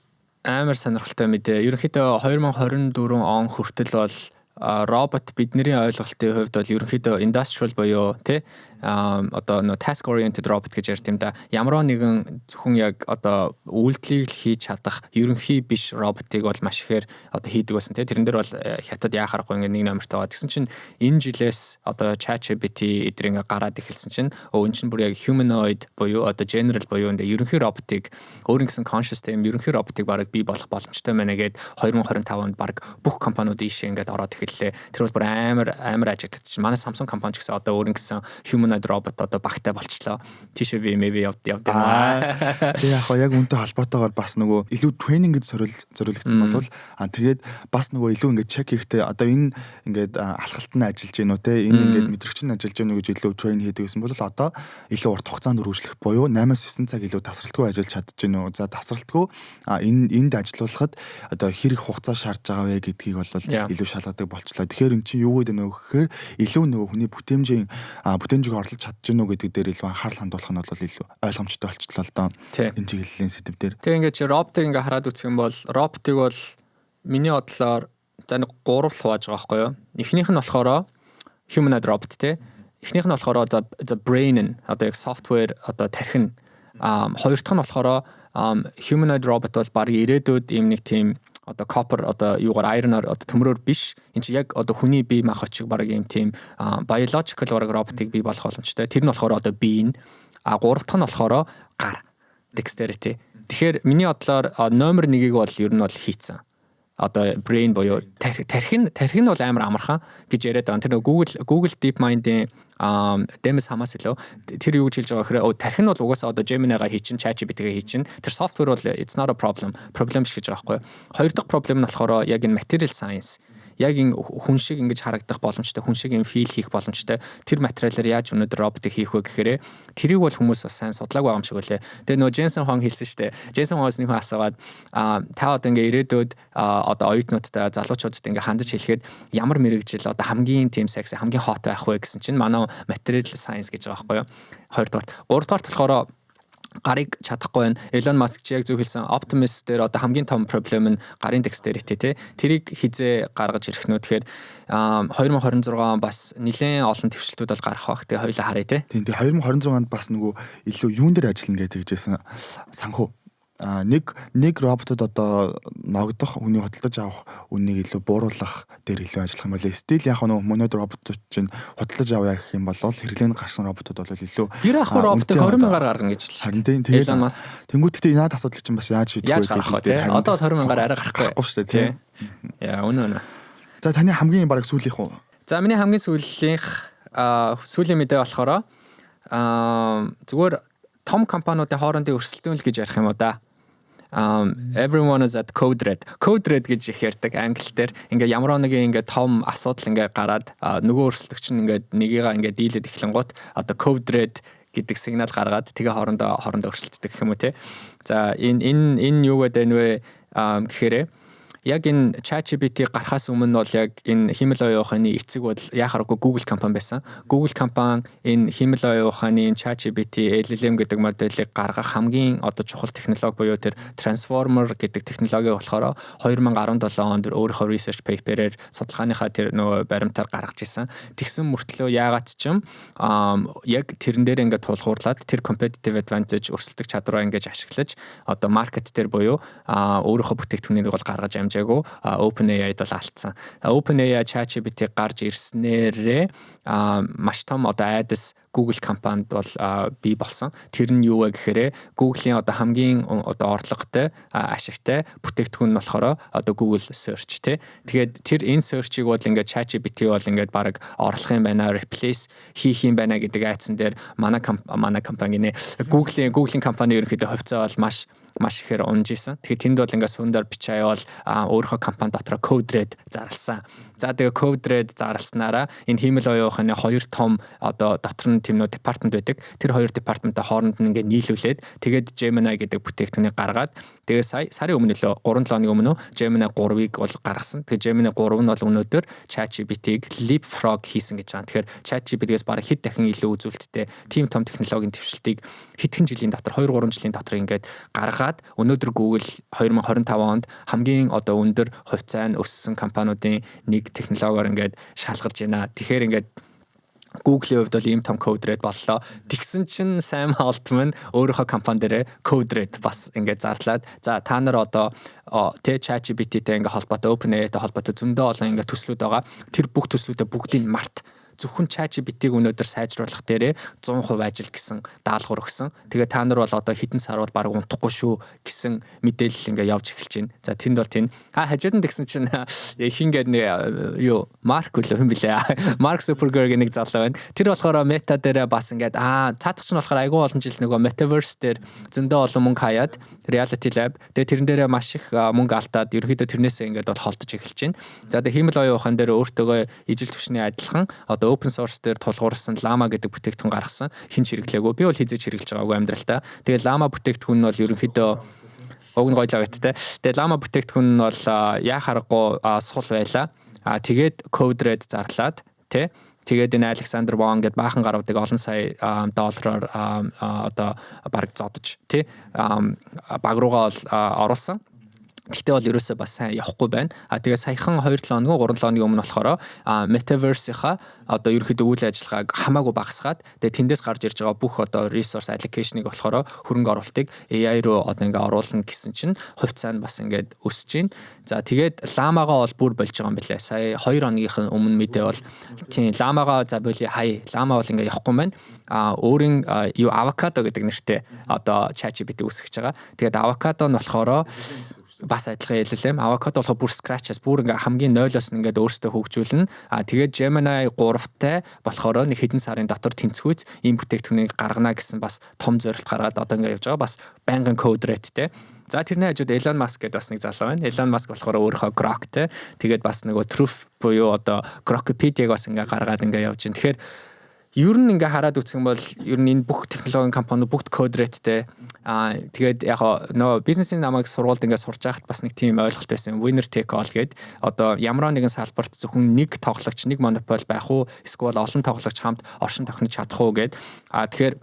амар сонирхолтой мэдээ. Ерөнхийдөө 2024 он хүртэл бол робот бидний ойлголтын хувьд бол ерөнхийдөө industrial буюу, тий, одоо нөө task oriented robot гэж ярьд юм да. Ямар нэгэн зөвхөн яг одоо үйлдэлийг л хийж чадах ерөнхий биш роботыг бол маш ихээр одоо хийдэг байсан, тий. Тэрэн дээр бол Хятад яа харахгүй ингээ нэг номертой байгаа. Тэгсэн чинь энэ жилээс одоо ChatGPT эдгээр ингээ гараад эхэлсэн чинь өө, эн чинь бүр яг humanoid буюу одоо general буюу ингээ ерөнхий роботыг, өөр ингэсэн conscious тийм ерөнхий роботыг бараг бий болох боломжтой байна гэд 2025 онд бараг бүх компаниуд ийшээ ингээд ороод эхэллээ. Тэр бол бүр амар амар ажиглагдчих. Манай Samsung компани ч гэсэн одоо өөр ингэсэн humanoid робот одоо багтай болчлоо. Тийшээ би maybe явд явд юм аа. Тэгээ яг яг үнтэй холбоотойгоор бас нөгөө илүү training гэж зориулагдсан болвол тэгээд бас нөгөө илүү ингээд check хийхдээ одоо энэ ингээд алхалт нь ажиллаж гин үү, те, энэ ингээд мэдрэгч нь ажиллаж гин үү гэж илүү train хийдэг гэсэн бол одоо илүү урт хугацаанд үргэлжлэх буюу 8-9 цаг илүү тасралтгүй ажиллаж чадж гин үү. За, тасралтгүй энэ энд ажиллуулахад одоо хэрэг хугацаа шаардж байгаа вэ гэдгийг бол илүү шалгадаг болчлоо. Тэгэхээр эн чинь юу гэдэг нөө гэхээр илүү нөгөө хүний бүтээмжийг орлож чадж гин үү гэдэг дээр илүү анхаарал хандуулах нь бол илүү ойлгомжтой болчихлоо л доо. Энэ чиглэлийн сэдэв дээр. Тэг ингээд чи роботыг ингээ хараад үзэх юм бол роботыг бол миний бодлоор за нэг гурав л хувааж байгаа байхгүй юу? Эхнийх нь болохоор humanoid robot, те. Эхнийх нь болохоор за brain нь одоо яг software, одоо тархин. Хоёр дахь нь болохоор humanoid robot бол баг ирээдүйд ийм нэг тийм одоо copper, одоо юугаар, iron-оор, одоо төмрөөр биш, энэ чи яг одоо хүний бие махбод шиг баг ийм тийм biological баг роботыг бий болох боломжтой. Тэр нь болохоор одоо бие нь. Гурав дахь нь болохоор гар dexterity. Тэгэхээр миний бодлоор номер 1-ийг бол ер нь бол хийцэн, одоо brain буюу тархин бол амар амархан гэж яриад байгаа. Тэр нөгөө Google DeepMind-ийн Demis Hamas илүү тэр юу гэж хэлж байгаа гэхээр тархин бол угаасаа одоо Gemini-га хийчин, ChatGPT-га хийчин. Тэр software бол it's not a problem. Problem биш гэж байгаа байхгүй юу. Хоёр дахь problem нь болохоор яг энэ material science. Яг энэ хүн шиг ингэж харагдах боломжтой, хүн шиг юм feel хийх боломжтой тэр материалаар яаж өнөөдөр роботыг хийх вэ гэхээр тэрийг бол хүмүүс бас сайн судлаагүй байгаа юм шиг үлээ. Тэгээ нөгөө Jensen Huang хэлсэн шүү дээ. Jensen Huang-аас нэг хүн асуугаад, та одоо ингээ ирээдүйд одоо оюутнуудтай, залуучуудад ингээ хандаж хэлэхэд ямар мэргэжил одоо хамгийн тийм секси, хамгийн hot байх вэ гэсэн чинь манай material science гэж байгаа байхгүй юу? Хоёрдугаар. Гуравдугаарт болохоор гарыг чадахгүй байна. Elon Musk чи яг зөв хэлсэн. Optimus дээр одоо хамгийн том problem нь гарын dexterity, тий. Тэрийг хизээ гаргаж ирэх нүү? Тэгэхээр 2026 он бас нэлээд олон дэвшилтүүд бол гарах бах. Тэгээ хоёулаа харъя, тий. Тийм, тэгээ 2026 онд бас нөгөө илүү юун дээр ажиллана гэж тэгжсэн, санхүү нэг нэг роботод одоо ногдох, хүний худалдаж авах үнийг илүү бууруулах дээр илүү ажиллах юм байна. Still яг нөгөө хүмүүнүүд роботууд чинь худалдаж авъя гэх юм бол хэрэглээнд гарсан роботууд бол илүү Гэр ахуй роботыг 20 мянгаар гаргана гэж хэлсэн. Харин тийм, тэгээд Elon Musk. Тэнгүүт гэхдээ наад асуудал чинь бас яаж шийдэх вэ? Яаж гаргах вэ, те? Одоо 20 мянгаар арай гарахгүй. Гарахгүй шүү дээ, тийм. Яа, үнэ үнэ. За, таны хамгийн бараг сүүлийнх үү? За, миний хамгийн сүүлийнх, сүүлийн мэдээ болохоор зүгээр том компаниудын хоорондын өрсөлдөөн л гэж ярих юм уу да. Everyone is at code red. Code red гэж их ярьдаг англи дээр. Ингээ ямар нэгэн ингээ том асуудал ингээ гараад нөгөө өрсөлдөгч нь ингээ нэгийгээ ингээ дийлээд эхлэнгуут одоо code red гэдэг сигнал гаргаад тэгээ хоорондоо хоорондоо өрсөлддөг гэх юм уу, те. За, энэ энэ энэ юу гэдэг нь вэ гэхээр яг энэ ChatGPT гарахаас өмнө бол яг энэ хиймэл оюун ухааны эцэг бол яхааргүй Google компани байсан. Google компани энэ хиймэл оюун ухааны ChatGPT LLM гэдэг моделийг гаргах хамгийн одоо чухал технологи буюу тэр Transformer гэдэг технологиг болохоор 2017 онд өөрийнхөө research paper-ээр, судалгааныхаа тэр нөгөө баримтаар гаргаж исэн. Тэгсэн мөртлөө яагаад ч юм яг тэрэн дээр ингээд тулгуурлаад тэр competitive advantage, өрсөлдөх чадвараа ингэж ашиглаж одоо market дээр буюу өөрийнхөө бүтээгдэхүүнийг бол гаргаж амжаагүй, OpenAI-д бол алдсан. OpenAI ChatGPT гарч ирснээрээ маш том одоо айдас Google компанид бол бий болсон. Тэр нь юу вэ гэхээр Google-ийн одоо хамгийн одоо орлоготой, ашигтай бүтээгдэхүүн нь болохоор одоо Google Search, тий. Тэгээд тэр энэ search-ийг бол ингээд ChatGPT бол ингээд баг орлох юм байна, replace хийх юм байна гэдэг айдсан дээр манай компани гинэ, Google-ийн компани ерөнхийдөө хувьцаа бол маш маш ихээр унж исэн. Тэгэхээр тэнд бол ингээд Sundar Pichai бол өөрийнхөө компани дотроо Code Red зарласан. За, тэгээ Code Red зарласнараа энэ хиймэл оюун ухааны хоёр том одоо дотор нь тийм нөө департамент байдаг. Тэр хоёр департаментаа хооронд нь ингээд нийлүүлээд тэгээд Gemini гэдэг бүтээгдэхүүнийг гаргаад, тэгээ сая сарын өмнө лөө, 3-7 хоногийн өмнө Gemini 3-ыг бол гаргасан. Тэгээ Gemini 3 нь бол өнөөдөр ChatGPT-г leapfrog хийсэн гэж байгаа. Тэгэхээр ChatGPT-гээс бараг хэд дахин илүү үзүүлэлттэй тийм том технологийн дэвшилтийг хэдхэн жилийн дотор, 2 3 жилийн дотор ингээд гаргаад өнөөдөр Google 2025 онд хамгийн одоо өндөр хувьцаа нь өссөн компаниудын нэг технологиор ингээд шалгарч байна. Тэгэхээр ингээд Google-ийн хувьд бол ийм том code red боллоо. Тэгсэн чинь Sam Altman өөрийнхөө компани дээрээ code red бас ингээд зарлаад, за, та нар одоо тэ ChatGPT-тэй ингээд холбоотой, OpenAI-тэй холбоотой зөндөө олон ингээд төслүүд байгаа. Тэр бүх төслүүдээ бүгдийг март, зөвхөн ChatGPT-г өнөөдөр сайжруулах дээрээ 100% ажил гэсэн даалгавар өгсөн. Тэгээ та нар бол одоо хэдэн сар бол баг унтахгүй шүү гэсэн мэдээлэл ингээ явж эхэлж байна. За, тэнд бол тийм. А хажууд нь тэгсэн чинь хин гээд нэг юу Марк үлээ, хүн блэ? Марк Zuckerberg нэг залуу байна. Тэр болохоор Meta дээр бас ингээд цаадах чинь болохоор айгүй олон жил нөгөө Metaverse дээр зөндөө олон мөнгө хаяад, Reality Lab, тэгээ тэрэн дээрээ маш их мөнгө алдаад ерөнхийдөө тэрнээсээ ингээд бол холдож эхэлж байна. За, тэгээ хиймэл оюун ухаан дээр өөртөөгөө ижил түвшний адилхан одоо open source дээр тулгуурсан Llama гэдэг бүтээгдэхүүн гаргасан. Хэн ч хэрэглээгүй. Би бол хэзээ ч хэрэглэж байгаагүй амьдралтаа. Тэгээ Llama бүтээгдэхүүн нь бол ерөнхийдөө уг нь гоёлоо гэт те. Тэгээ Llama бүтээгдэхүүн нь бол яа харахгүй сул байлаа. А тэгээд code red зарлаад те. Тэгээд энэ Александр Wong гэдээ баахан гаруудыг олон сая доллараар одоо бараг зодож тий баг руугаа бол оруулсан. Гэхдээ бол ерөөсөө бас сайн явахгүй байна. А тэгээ саяхан 2 7 хоног, 3 7 хоногийн өмнө болохоор Metaverse-ийнхаа одоо ерөнхийдөө үйл ажиллагааг хамаагүй багасгаад, тэгээ тэндээс гарч ирж байгаа бүх одоо resource allocation-ыг болохоор, хөрөнгө оруулалтыг AI руу одоо ингээ оруулна гэсэн чинь хувьцаа нь бас ингээд өсөж байна. За, тэгээд Llama-гаа бол бүр болж байгаа юм билээ. Сая 2 хоногийнх өмнө мэдээ бол тийм, Llama-гаа за боли хай, Llama бол ингээ явахгүй байна. А өөрийн юу Avocado гэдэг нэртэй одоо ChatGPT үүсгэж байгаа. Тэгээд Avocado нь болохоор бас адилхан LLM. Avocado болохоор бүр scratch-аас, бүр ингээ хамгийн нойлоос нь ингээд өөртөө хөгжүүлнэ. А тэгээд Gemini 3-тай болохоор нэг хэдэн сарын дотор тэнцвүүц ийм бүтээгдэхүүнийг гаргана гэсэн бас том зорилт гаргаад одоо ингээ явж байгаа. Бас байнгын code red-тэй. За, тэрний хажууд Elon Musk гэдэг бас нэг залуу байна. Elon Musk болохоор өөрийнхөө Grok те. Тэгээд бас нөгөө Truth буюу одоо Grokipedia-г бас ингээ гаргаад ингээ явж байна. Тэгэхээр ер нь ингээ хараад үзэх юм бол ер нь энэ бүх технологийн компаниуд бүгд code red-тэй. Тэгээд яг нөгөө бизнесийн намайг сургуульд ингээ сурж байхад бас нэг тийм ойлголт байсан. Winner take all гээд одоо ямар нэгэн салбарт зөвхөн нэг тоглогч, нэг монопол байх уу? Эсвэл олон тоглогч хамт оршин тохирч чадах уу гээд. Тэгэхээр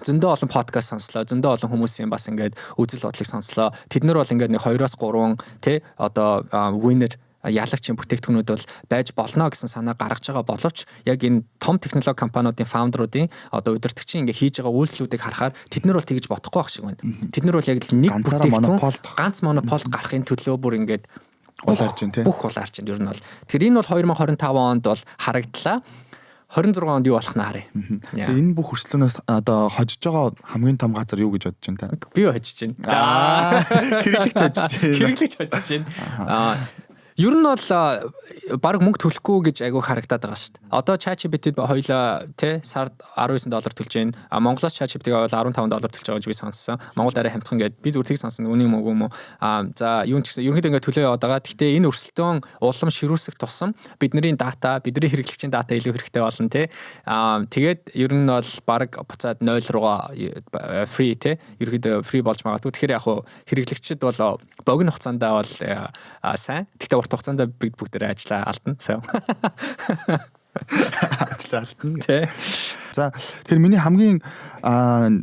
зөндөө олон подкаст сонслоо, зөндөө олон хүмүүсийн бас ингээд үзэл бодлыг сонслоо. Тэд нар бол ингээд нэг 2-оос 3 тий одоо winner, ялагчийн бүтээгдэхүүнүүд бол байж болно гэсэн санаа гаргаж байгаа боловч яг энэ том технологи компаниудын founder-уудын, одоо удирдагчийн ингээ хийж байгаа үйлдэлүүдийг харахаар тэд нар бол тэгж бодохгүй байх шиг байна. Тэд нар бол яг л нэг бүтээгдэхүүн, ганц монопол гарахын төлөө бүр ингээд улаарч байна тий. Бүх улаарч байна ер нь бол. Тэгэхээр энэ бол 2025 онд бол харагдлаа. 26 онд юу болох нь харъя. Энэ бүх өрсөлдөөнөөс одоо хожиж байгаа хамгийн том газар юу гэж бодож байна та? Би хожиж байна. Хэрэглэгч хожиж байна. Хэрэглэгч хожиж байна. Ер нь бол баг мөнгө төлөхгүй гэж айгүй харагдаад байгаа шүү дээ. Одоо ChatGPT-д хоёлаа тий сард 19 доллар төлж байна. А Монголоос ChatGPT-г бол 15 доллар төлж байгаа гэж би сонссон. Монгол арай хямдхан гээд би зүгээр тийг сонсон. Үний юм уу юм уу? За, юу ч гэсэн ерөнхийдөө ингээд төлөө яваад байгаа. Гэхдээ энэ өрсөлдөөн улам ширүүсэх тусам бидний дата, бидний хэрэглэгчийн дата илүү хэрэгтэй болно тий. Тэгээд ер нь бол баг буцаад 0 руугаа free тий. Ерөнхийдөө free болж магадгүй. Тэгэхээр яг хуу хэрэглэгчид бол богино хугацаанд бол сайн. Гэхдээ урт хугацаанд бид бүгдээрээ ажлаа алдна. So. Ажлаа алдна. Тэ. За, тэгэхээр миний хамгийн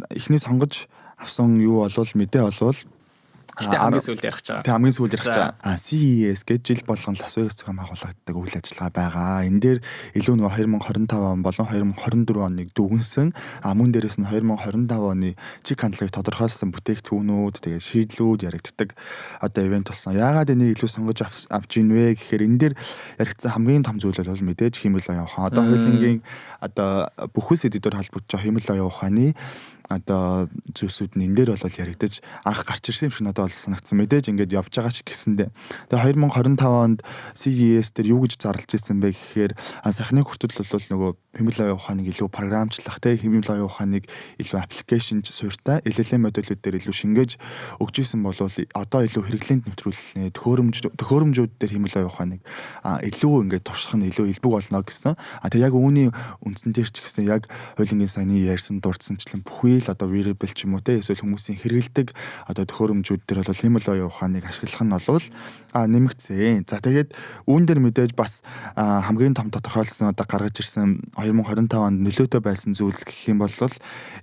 эхний сонгож авсан юу болвол, мэдээ болвол Гэтэ хамгийн сүүлд ярих гэж байгаа. Тэг, хамгийн сүүлд ярих гэж байгаа. CES гэж жил болгон Лас Вегас зохион байгуулагддаг үйл ажиллагаа байгаа. Энэ дээр илүү нөгөө 2025 он болон 2024 оныг дүгнсэн. Мөн дээрээс нь 2025 оны чиг хандлагыг тодорхойлсон бүтээгдэхүүнүүд, тэгээд шийдлүүд яригддаг одоо event болсон. Яагаад энийг илүү сонгож авч ийн вэ гэхээр энэ дээр яригдсан хамгийн том зүйл бол мэдээж хиймэл оюун ухаан. Одоо хоёулангийн одоо бүхэл сэдвээр холбогдож байгаа хиймэл оюун ухааны одоо зүйлсүүд нь энэ дээр бол яригдаж анх гарч ирсэн юм шиг надад бол санагдсан. Мэдээж ингээд явж байгаа ч гэсэндээ. Тэгээ 2025 онд CES дээр юу гэж зарлж ирсэн бэ гэхээр саяхны хүртэл бол нөгөө хиймэл оюун ухааныг илүү програмчлах, те, хиймэл оюун ухааныг илүү application суурьтай LLM модулууд дээр илүү шингээж өгч исэн бол одоо илүү хэрэглээнд нэвтрүүлнэ, төхөөрөмжүүд дээр хиймэл оюун ухааныг илүү ингээд турших нь илүү элбэг болно гэсэн. Тэгээ яг үүний үндсэн дээр ч гэсэн яг хоёулангийн саяны ярьсан дурдсанчлан бүхий л одоо wearable ч юм уу те, эсвэл хүмүүсийн хэрэглэдэг одоо төхөөрөмжүүд дээр бол хиймэл оюун ухааныг ашиглах нь бол нэмэгдсэн. За, тэгээд үүн дээр мэдээж бас хамгийн том тодорхойлсон, одоо гаргаж ирсэн 2025 онд нөлөөтэй байсан зүйл гэх юм бол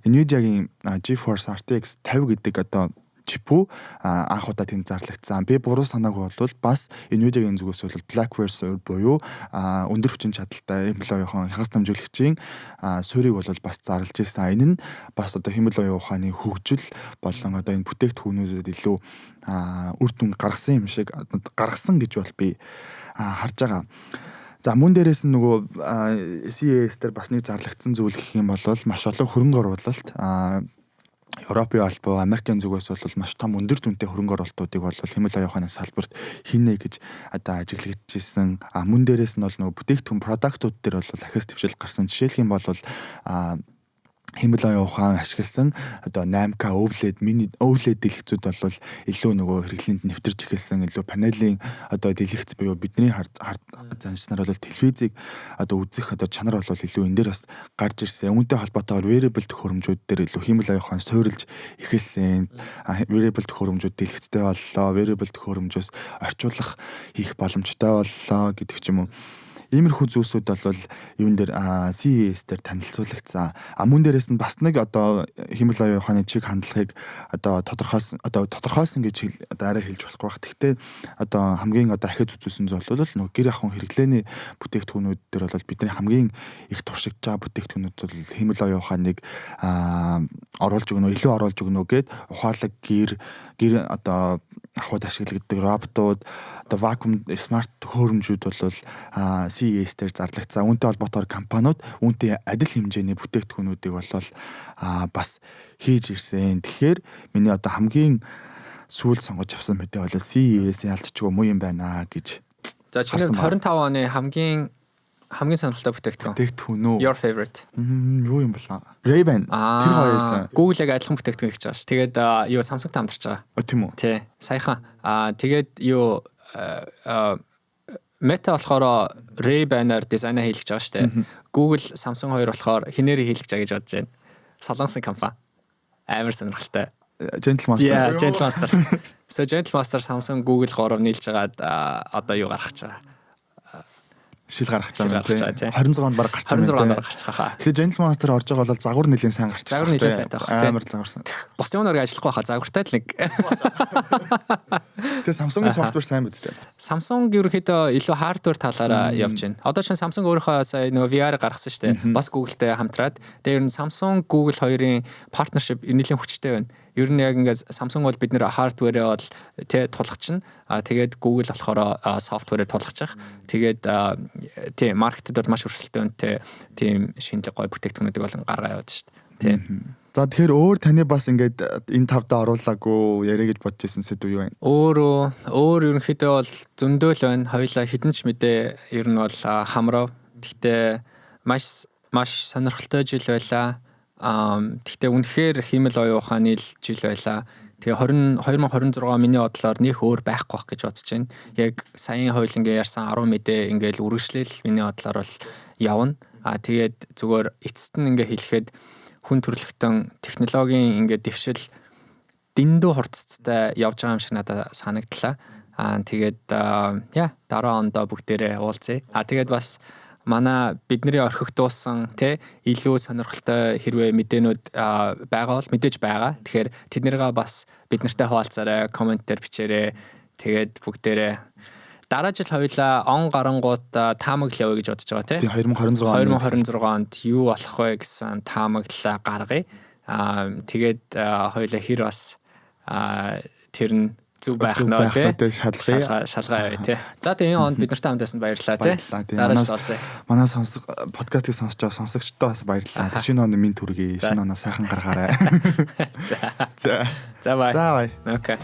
Nvidia-гийн GeForce RTX 50 гэдэг одоо GPU анх удаа тэнд зарлагдсан. Би буруу санаагүй бол бас Nvidia-гийн зүгээс бол Blackwell суурь буюу өндөр хүчин чадалтай хиймэл оюун хагас дамжуулагчийн суурийг бол бас зарлж ирсэн. Энэ нь бас одоо хиймэл оюун ухааны хөгжил болон одоо энэ бүтээгдэхүүнүүдэд илүү үр дүн гаргасан юм шиг, гаргасан гэж бол би харж байгаа. За, мөн дээрээс нь нөгөө CES дээр бас нэг зарлагдсан зүйл гэх юм бол маш олон хөрөнгө оруулалт, Европын албаа, Америкийн зүгээс бол маш том өндөр дүнтэй хөрөнгө оруулалтуудыг бол хиймэл оюун ухааны салбарт хийнэ гэж одоо ажиглагдчихсэн. Мөн дээрээс нь бол нөгөө бүтээгдэхүүн product ууд дээр бол ахис дэвшил гарсан. Жишээлх юм бол хиймэл оюун ухаан ашигласан одоо 8K OLED, mini OLED дэлгэцүүд бол илүү нөгөө хэрэглээнд нэвтэрч эхэлсэн. Илүү панелийн одоо дэлгэц буюу бидний хард заншнаар бол телевизийг одоо үзэх одоо чанар бол илүү энэ дээр бас гарч ирсэн. Үүнтэй холбоотойгоор wearable төхөөрөмжүүд дээр илүү хиймэл оюун ухаан суурилж эхэлсэн. Wearable төхөөрөмжүүд дэлгэцтэй боллоо. Wearable төхөөрөмжөөс орчуулах хийх боломжтой боллоо гэдэг ч юм уу. Иймэрхүү зүйлсүүд бол юун дээр, CES дээр танилцуулагдсан. Мөн дээрээс нь бас нэг одоо хиймэл оюун ухааны чиг хандлагыг одоо тодорхойлсон гэж одоо арай хэлж болохгүй байх. Гэхдээ одоо хамгийн одоо ахиж үзүүлсэн зүйл бол нөгөө гэр ахуйн хэрэглээний бүтээгдэхүүнүүд дээр бол бидний хамгийн их туршигдж байгаа бүтээгдэхүүнүүд бол хиймэл оюун ухааныг оруулж өгнө, илүү оруулж өгнө гэд ухаалаг гэр одоо ахуйд ашиглагддаг роботууд, одоо вакуум, smart төхөөрөмжүүд бол CES дээр зарлагдсан. Үүнтэй холбоотойгоор компаниуд үүнтэй адил хэмжээний бүтээгдэхүүнүүдийг бол бас хийж ирсэн. Тэгэхээр миний одоо хамгийн сүүлд сонгож авсан мэдээ бол CES ялцчгүй муу юм байна гэж. За, чиний 25 оны хамгийн Хамгийн сонирхолтой бүтээгдэхүүн. Бүтээгдэхүүн үү? Your favorite. Юу юм болоо? Ray-Ban. Тэр гоё байсан. Google яг адилхан бүтээгдэхүүн хийж байгаа ш. Тэгээд юу Samsung-тай хамтарч байгаа. Тийм үү? Тий. Саяхан. Тэгээд юу Meta болохоор Ray-Ban-аар дизайнаа хийлгэж байгаа шүү дээ. Google, Samsung хоёр болохоор хинээр хийлгэж байгаа гэж бодож байна. Солонгосын компани. Амар сонирхолтой. Gentle Monster. Yeah, Gentle Monster. So Gentle Monster, Samsung, Google гурав нийлж байгаад одоо юу гаргаж байгаа. Шил гаргаж байгаа тийм. 26 онд баг гарч байгаа. 26 онд баг гарч байгаа. Тэгэхээр Gentle Monster орж байгаа бол загвар нэлийн сайн гарч байгаа. Загвар нэлийн сайтай байх тийм. Амар загвар сайн. Бусдын өнөрөө ажиллахгүй хаа загвартай л нэг. Тэгээ Samsung-ийн software сайн биз дээ. Samsung ерөнхийдөө илүү hardware талаараа явж байна. Одоо чинь Samsung өөрийнхөө сая нөгөө VR гаргасан шүү дээ. Бас Google-тэй хамтраад. Тэгээ ер нь Samsung, Google хоёрын partnership нэлийн хүчтэй байна. Ер нь яг ингээд Samsung бол бид нэр hardware-ээ бол тэ тулгачна. Тэгээд Google болохоор software-ээ тулгачих. Тэгээд тий market-д бол маш өрсөлдөөнтэй тийм шинэлэг гоё бүтээгдэхүүнүүдийг болон гаргаа яваад шүү дээ. Тий. За, тэгэхээр өөр таны бас ингээд энэ тавдаа оруулаагүй яриа гэж бодож ирсэн сэдв юу вэ? Өөрөө өөр ерөнхийдөө бол зөндөөл байна. Хоёлаа хідэн ч мэдээ ер нь бол хамрав. Гэхдээ маш маш сонирхолтой жил байлаа. Гэхдээ үнэхээр хиймэл оюун ухааны л жил байлаа. Тэгээ 20 2026 миний бодлоор нэх өөр байхгүй бах гэж бодож байна. Яг саяын хоёулангийн ярьсан 10 мэдээ ингээл үргэлжлэл миний бодлоор бол явна. Тэгээд зүгээр эцэст нь ингээ хэлэхэд хүн төрөлхтөн технологийн ингээ дэвшил дэндүү хурцтай явж байгаа юм шиг надад санагдлаа. Тэгээд яа, дараа ондоо бүгдээрээ уулзъя. Тэгээд бас манай бидний орхигдуулсан те илүү сонирхолтой хэрвээ мэдээнүүд байгаа бол мэдээж байгаа. Тэгэхээр тэднэргээ бас бид нартай хуваалцаарай, comment дээр бичээрэй. Тэгээд бүгдээрээ дараа жил хоёулаа он гарангууд таамаглал явъя гэж бодож байгаа тий. 2026 он. 2026 онд юу болох вэ гэсэн таамаглалаа гаргая. Тэгээд хоёулаа хэр бас тэр нь зөв байх нөө тий. Шалгая. Шалгаа явъя тий. За, тэгээ энэ онд бид нартай хамт байсан баярлалаа тий. Дараа жил уулзъя. Манай сонсог подкастыг сонсож байгаа сонсогчдоо бас баярлалаа. Шинэ оны минь төргий. Шинэ оноо сайхан гаргаарай. За. За. За, bye. За, bye. Okay.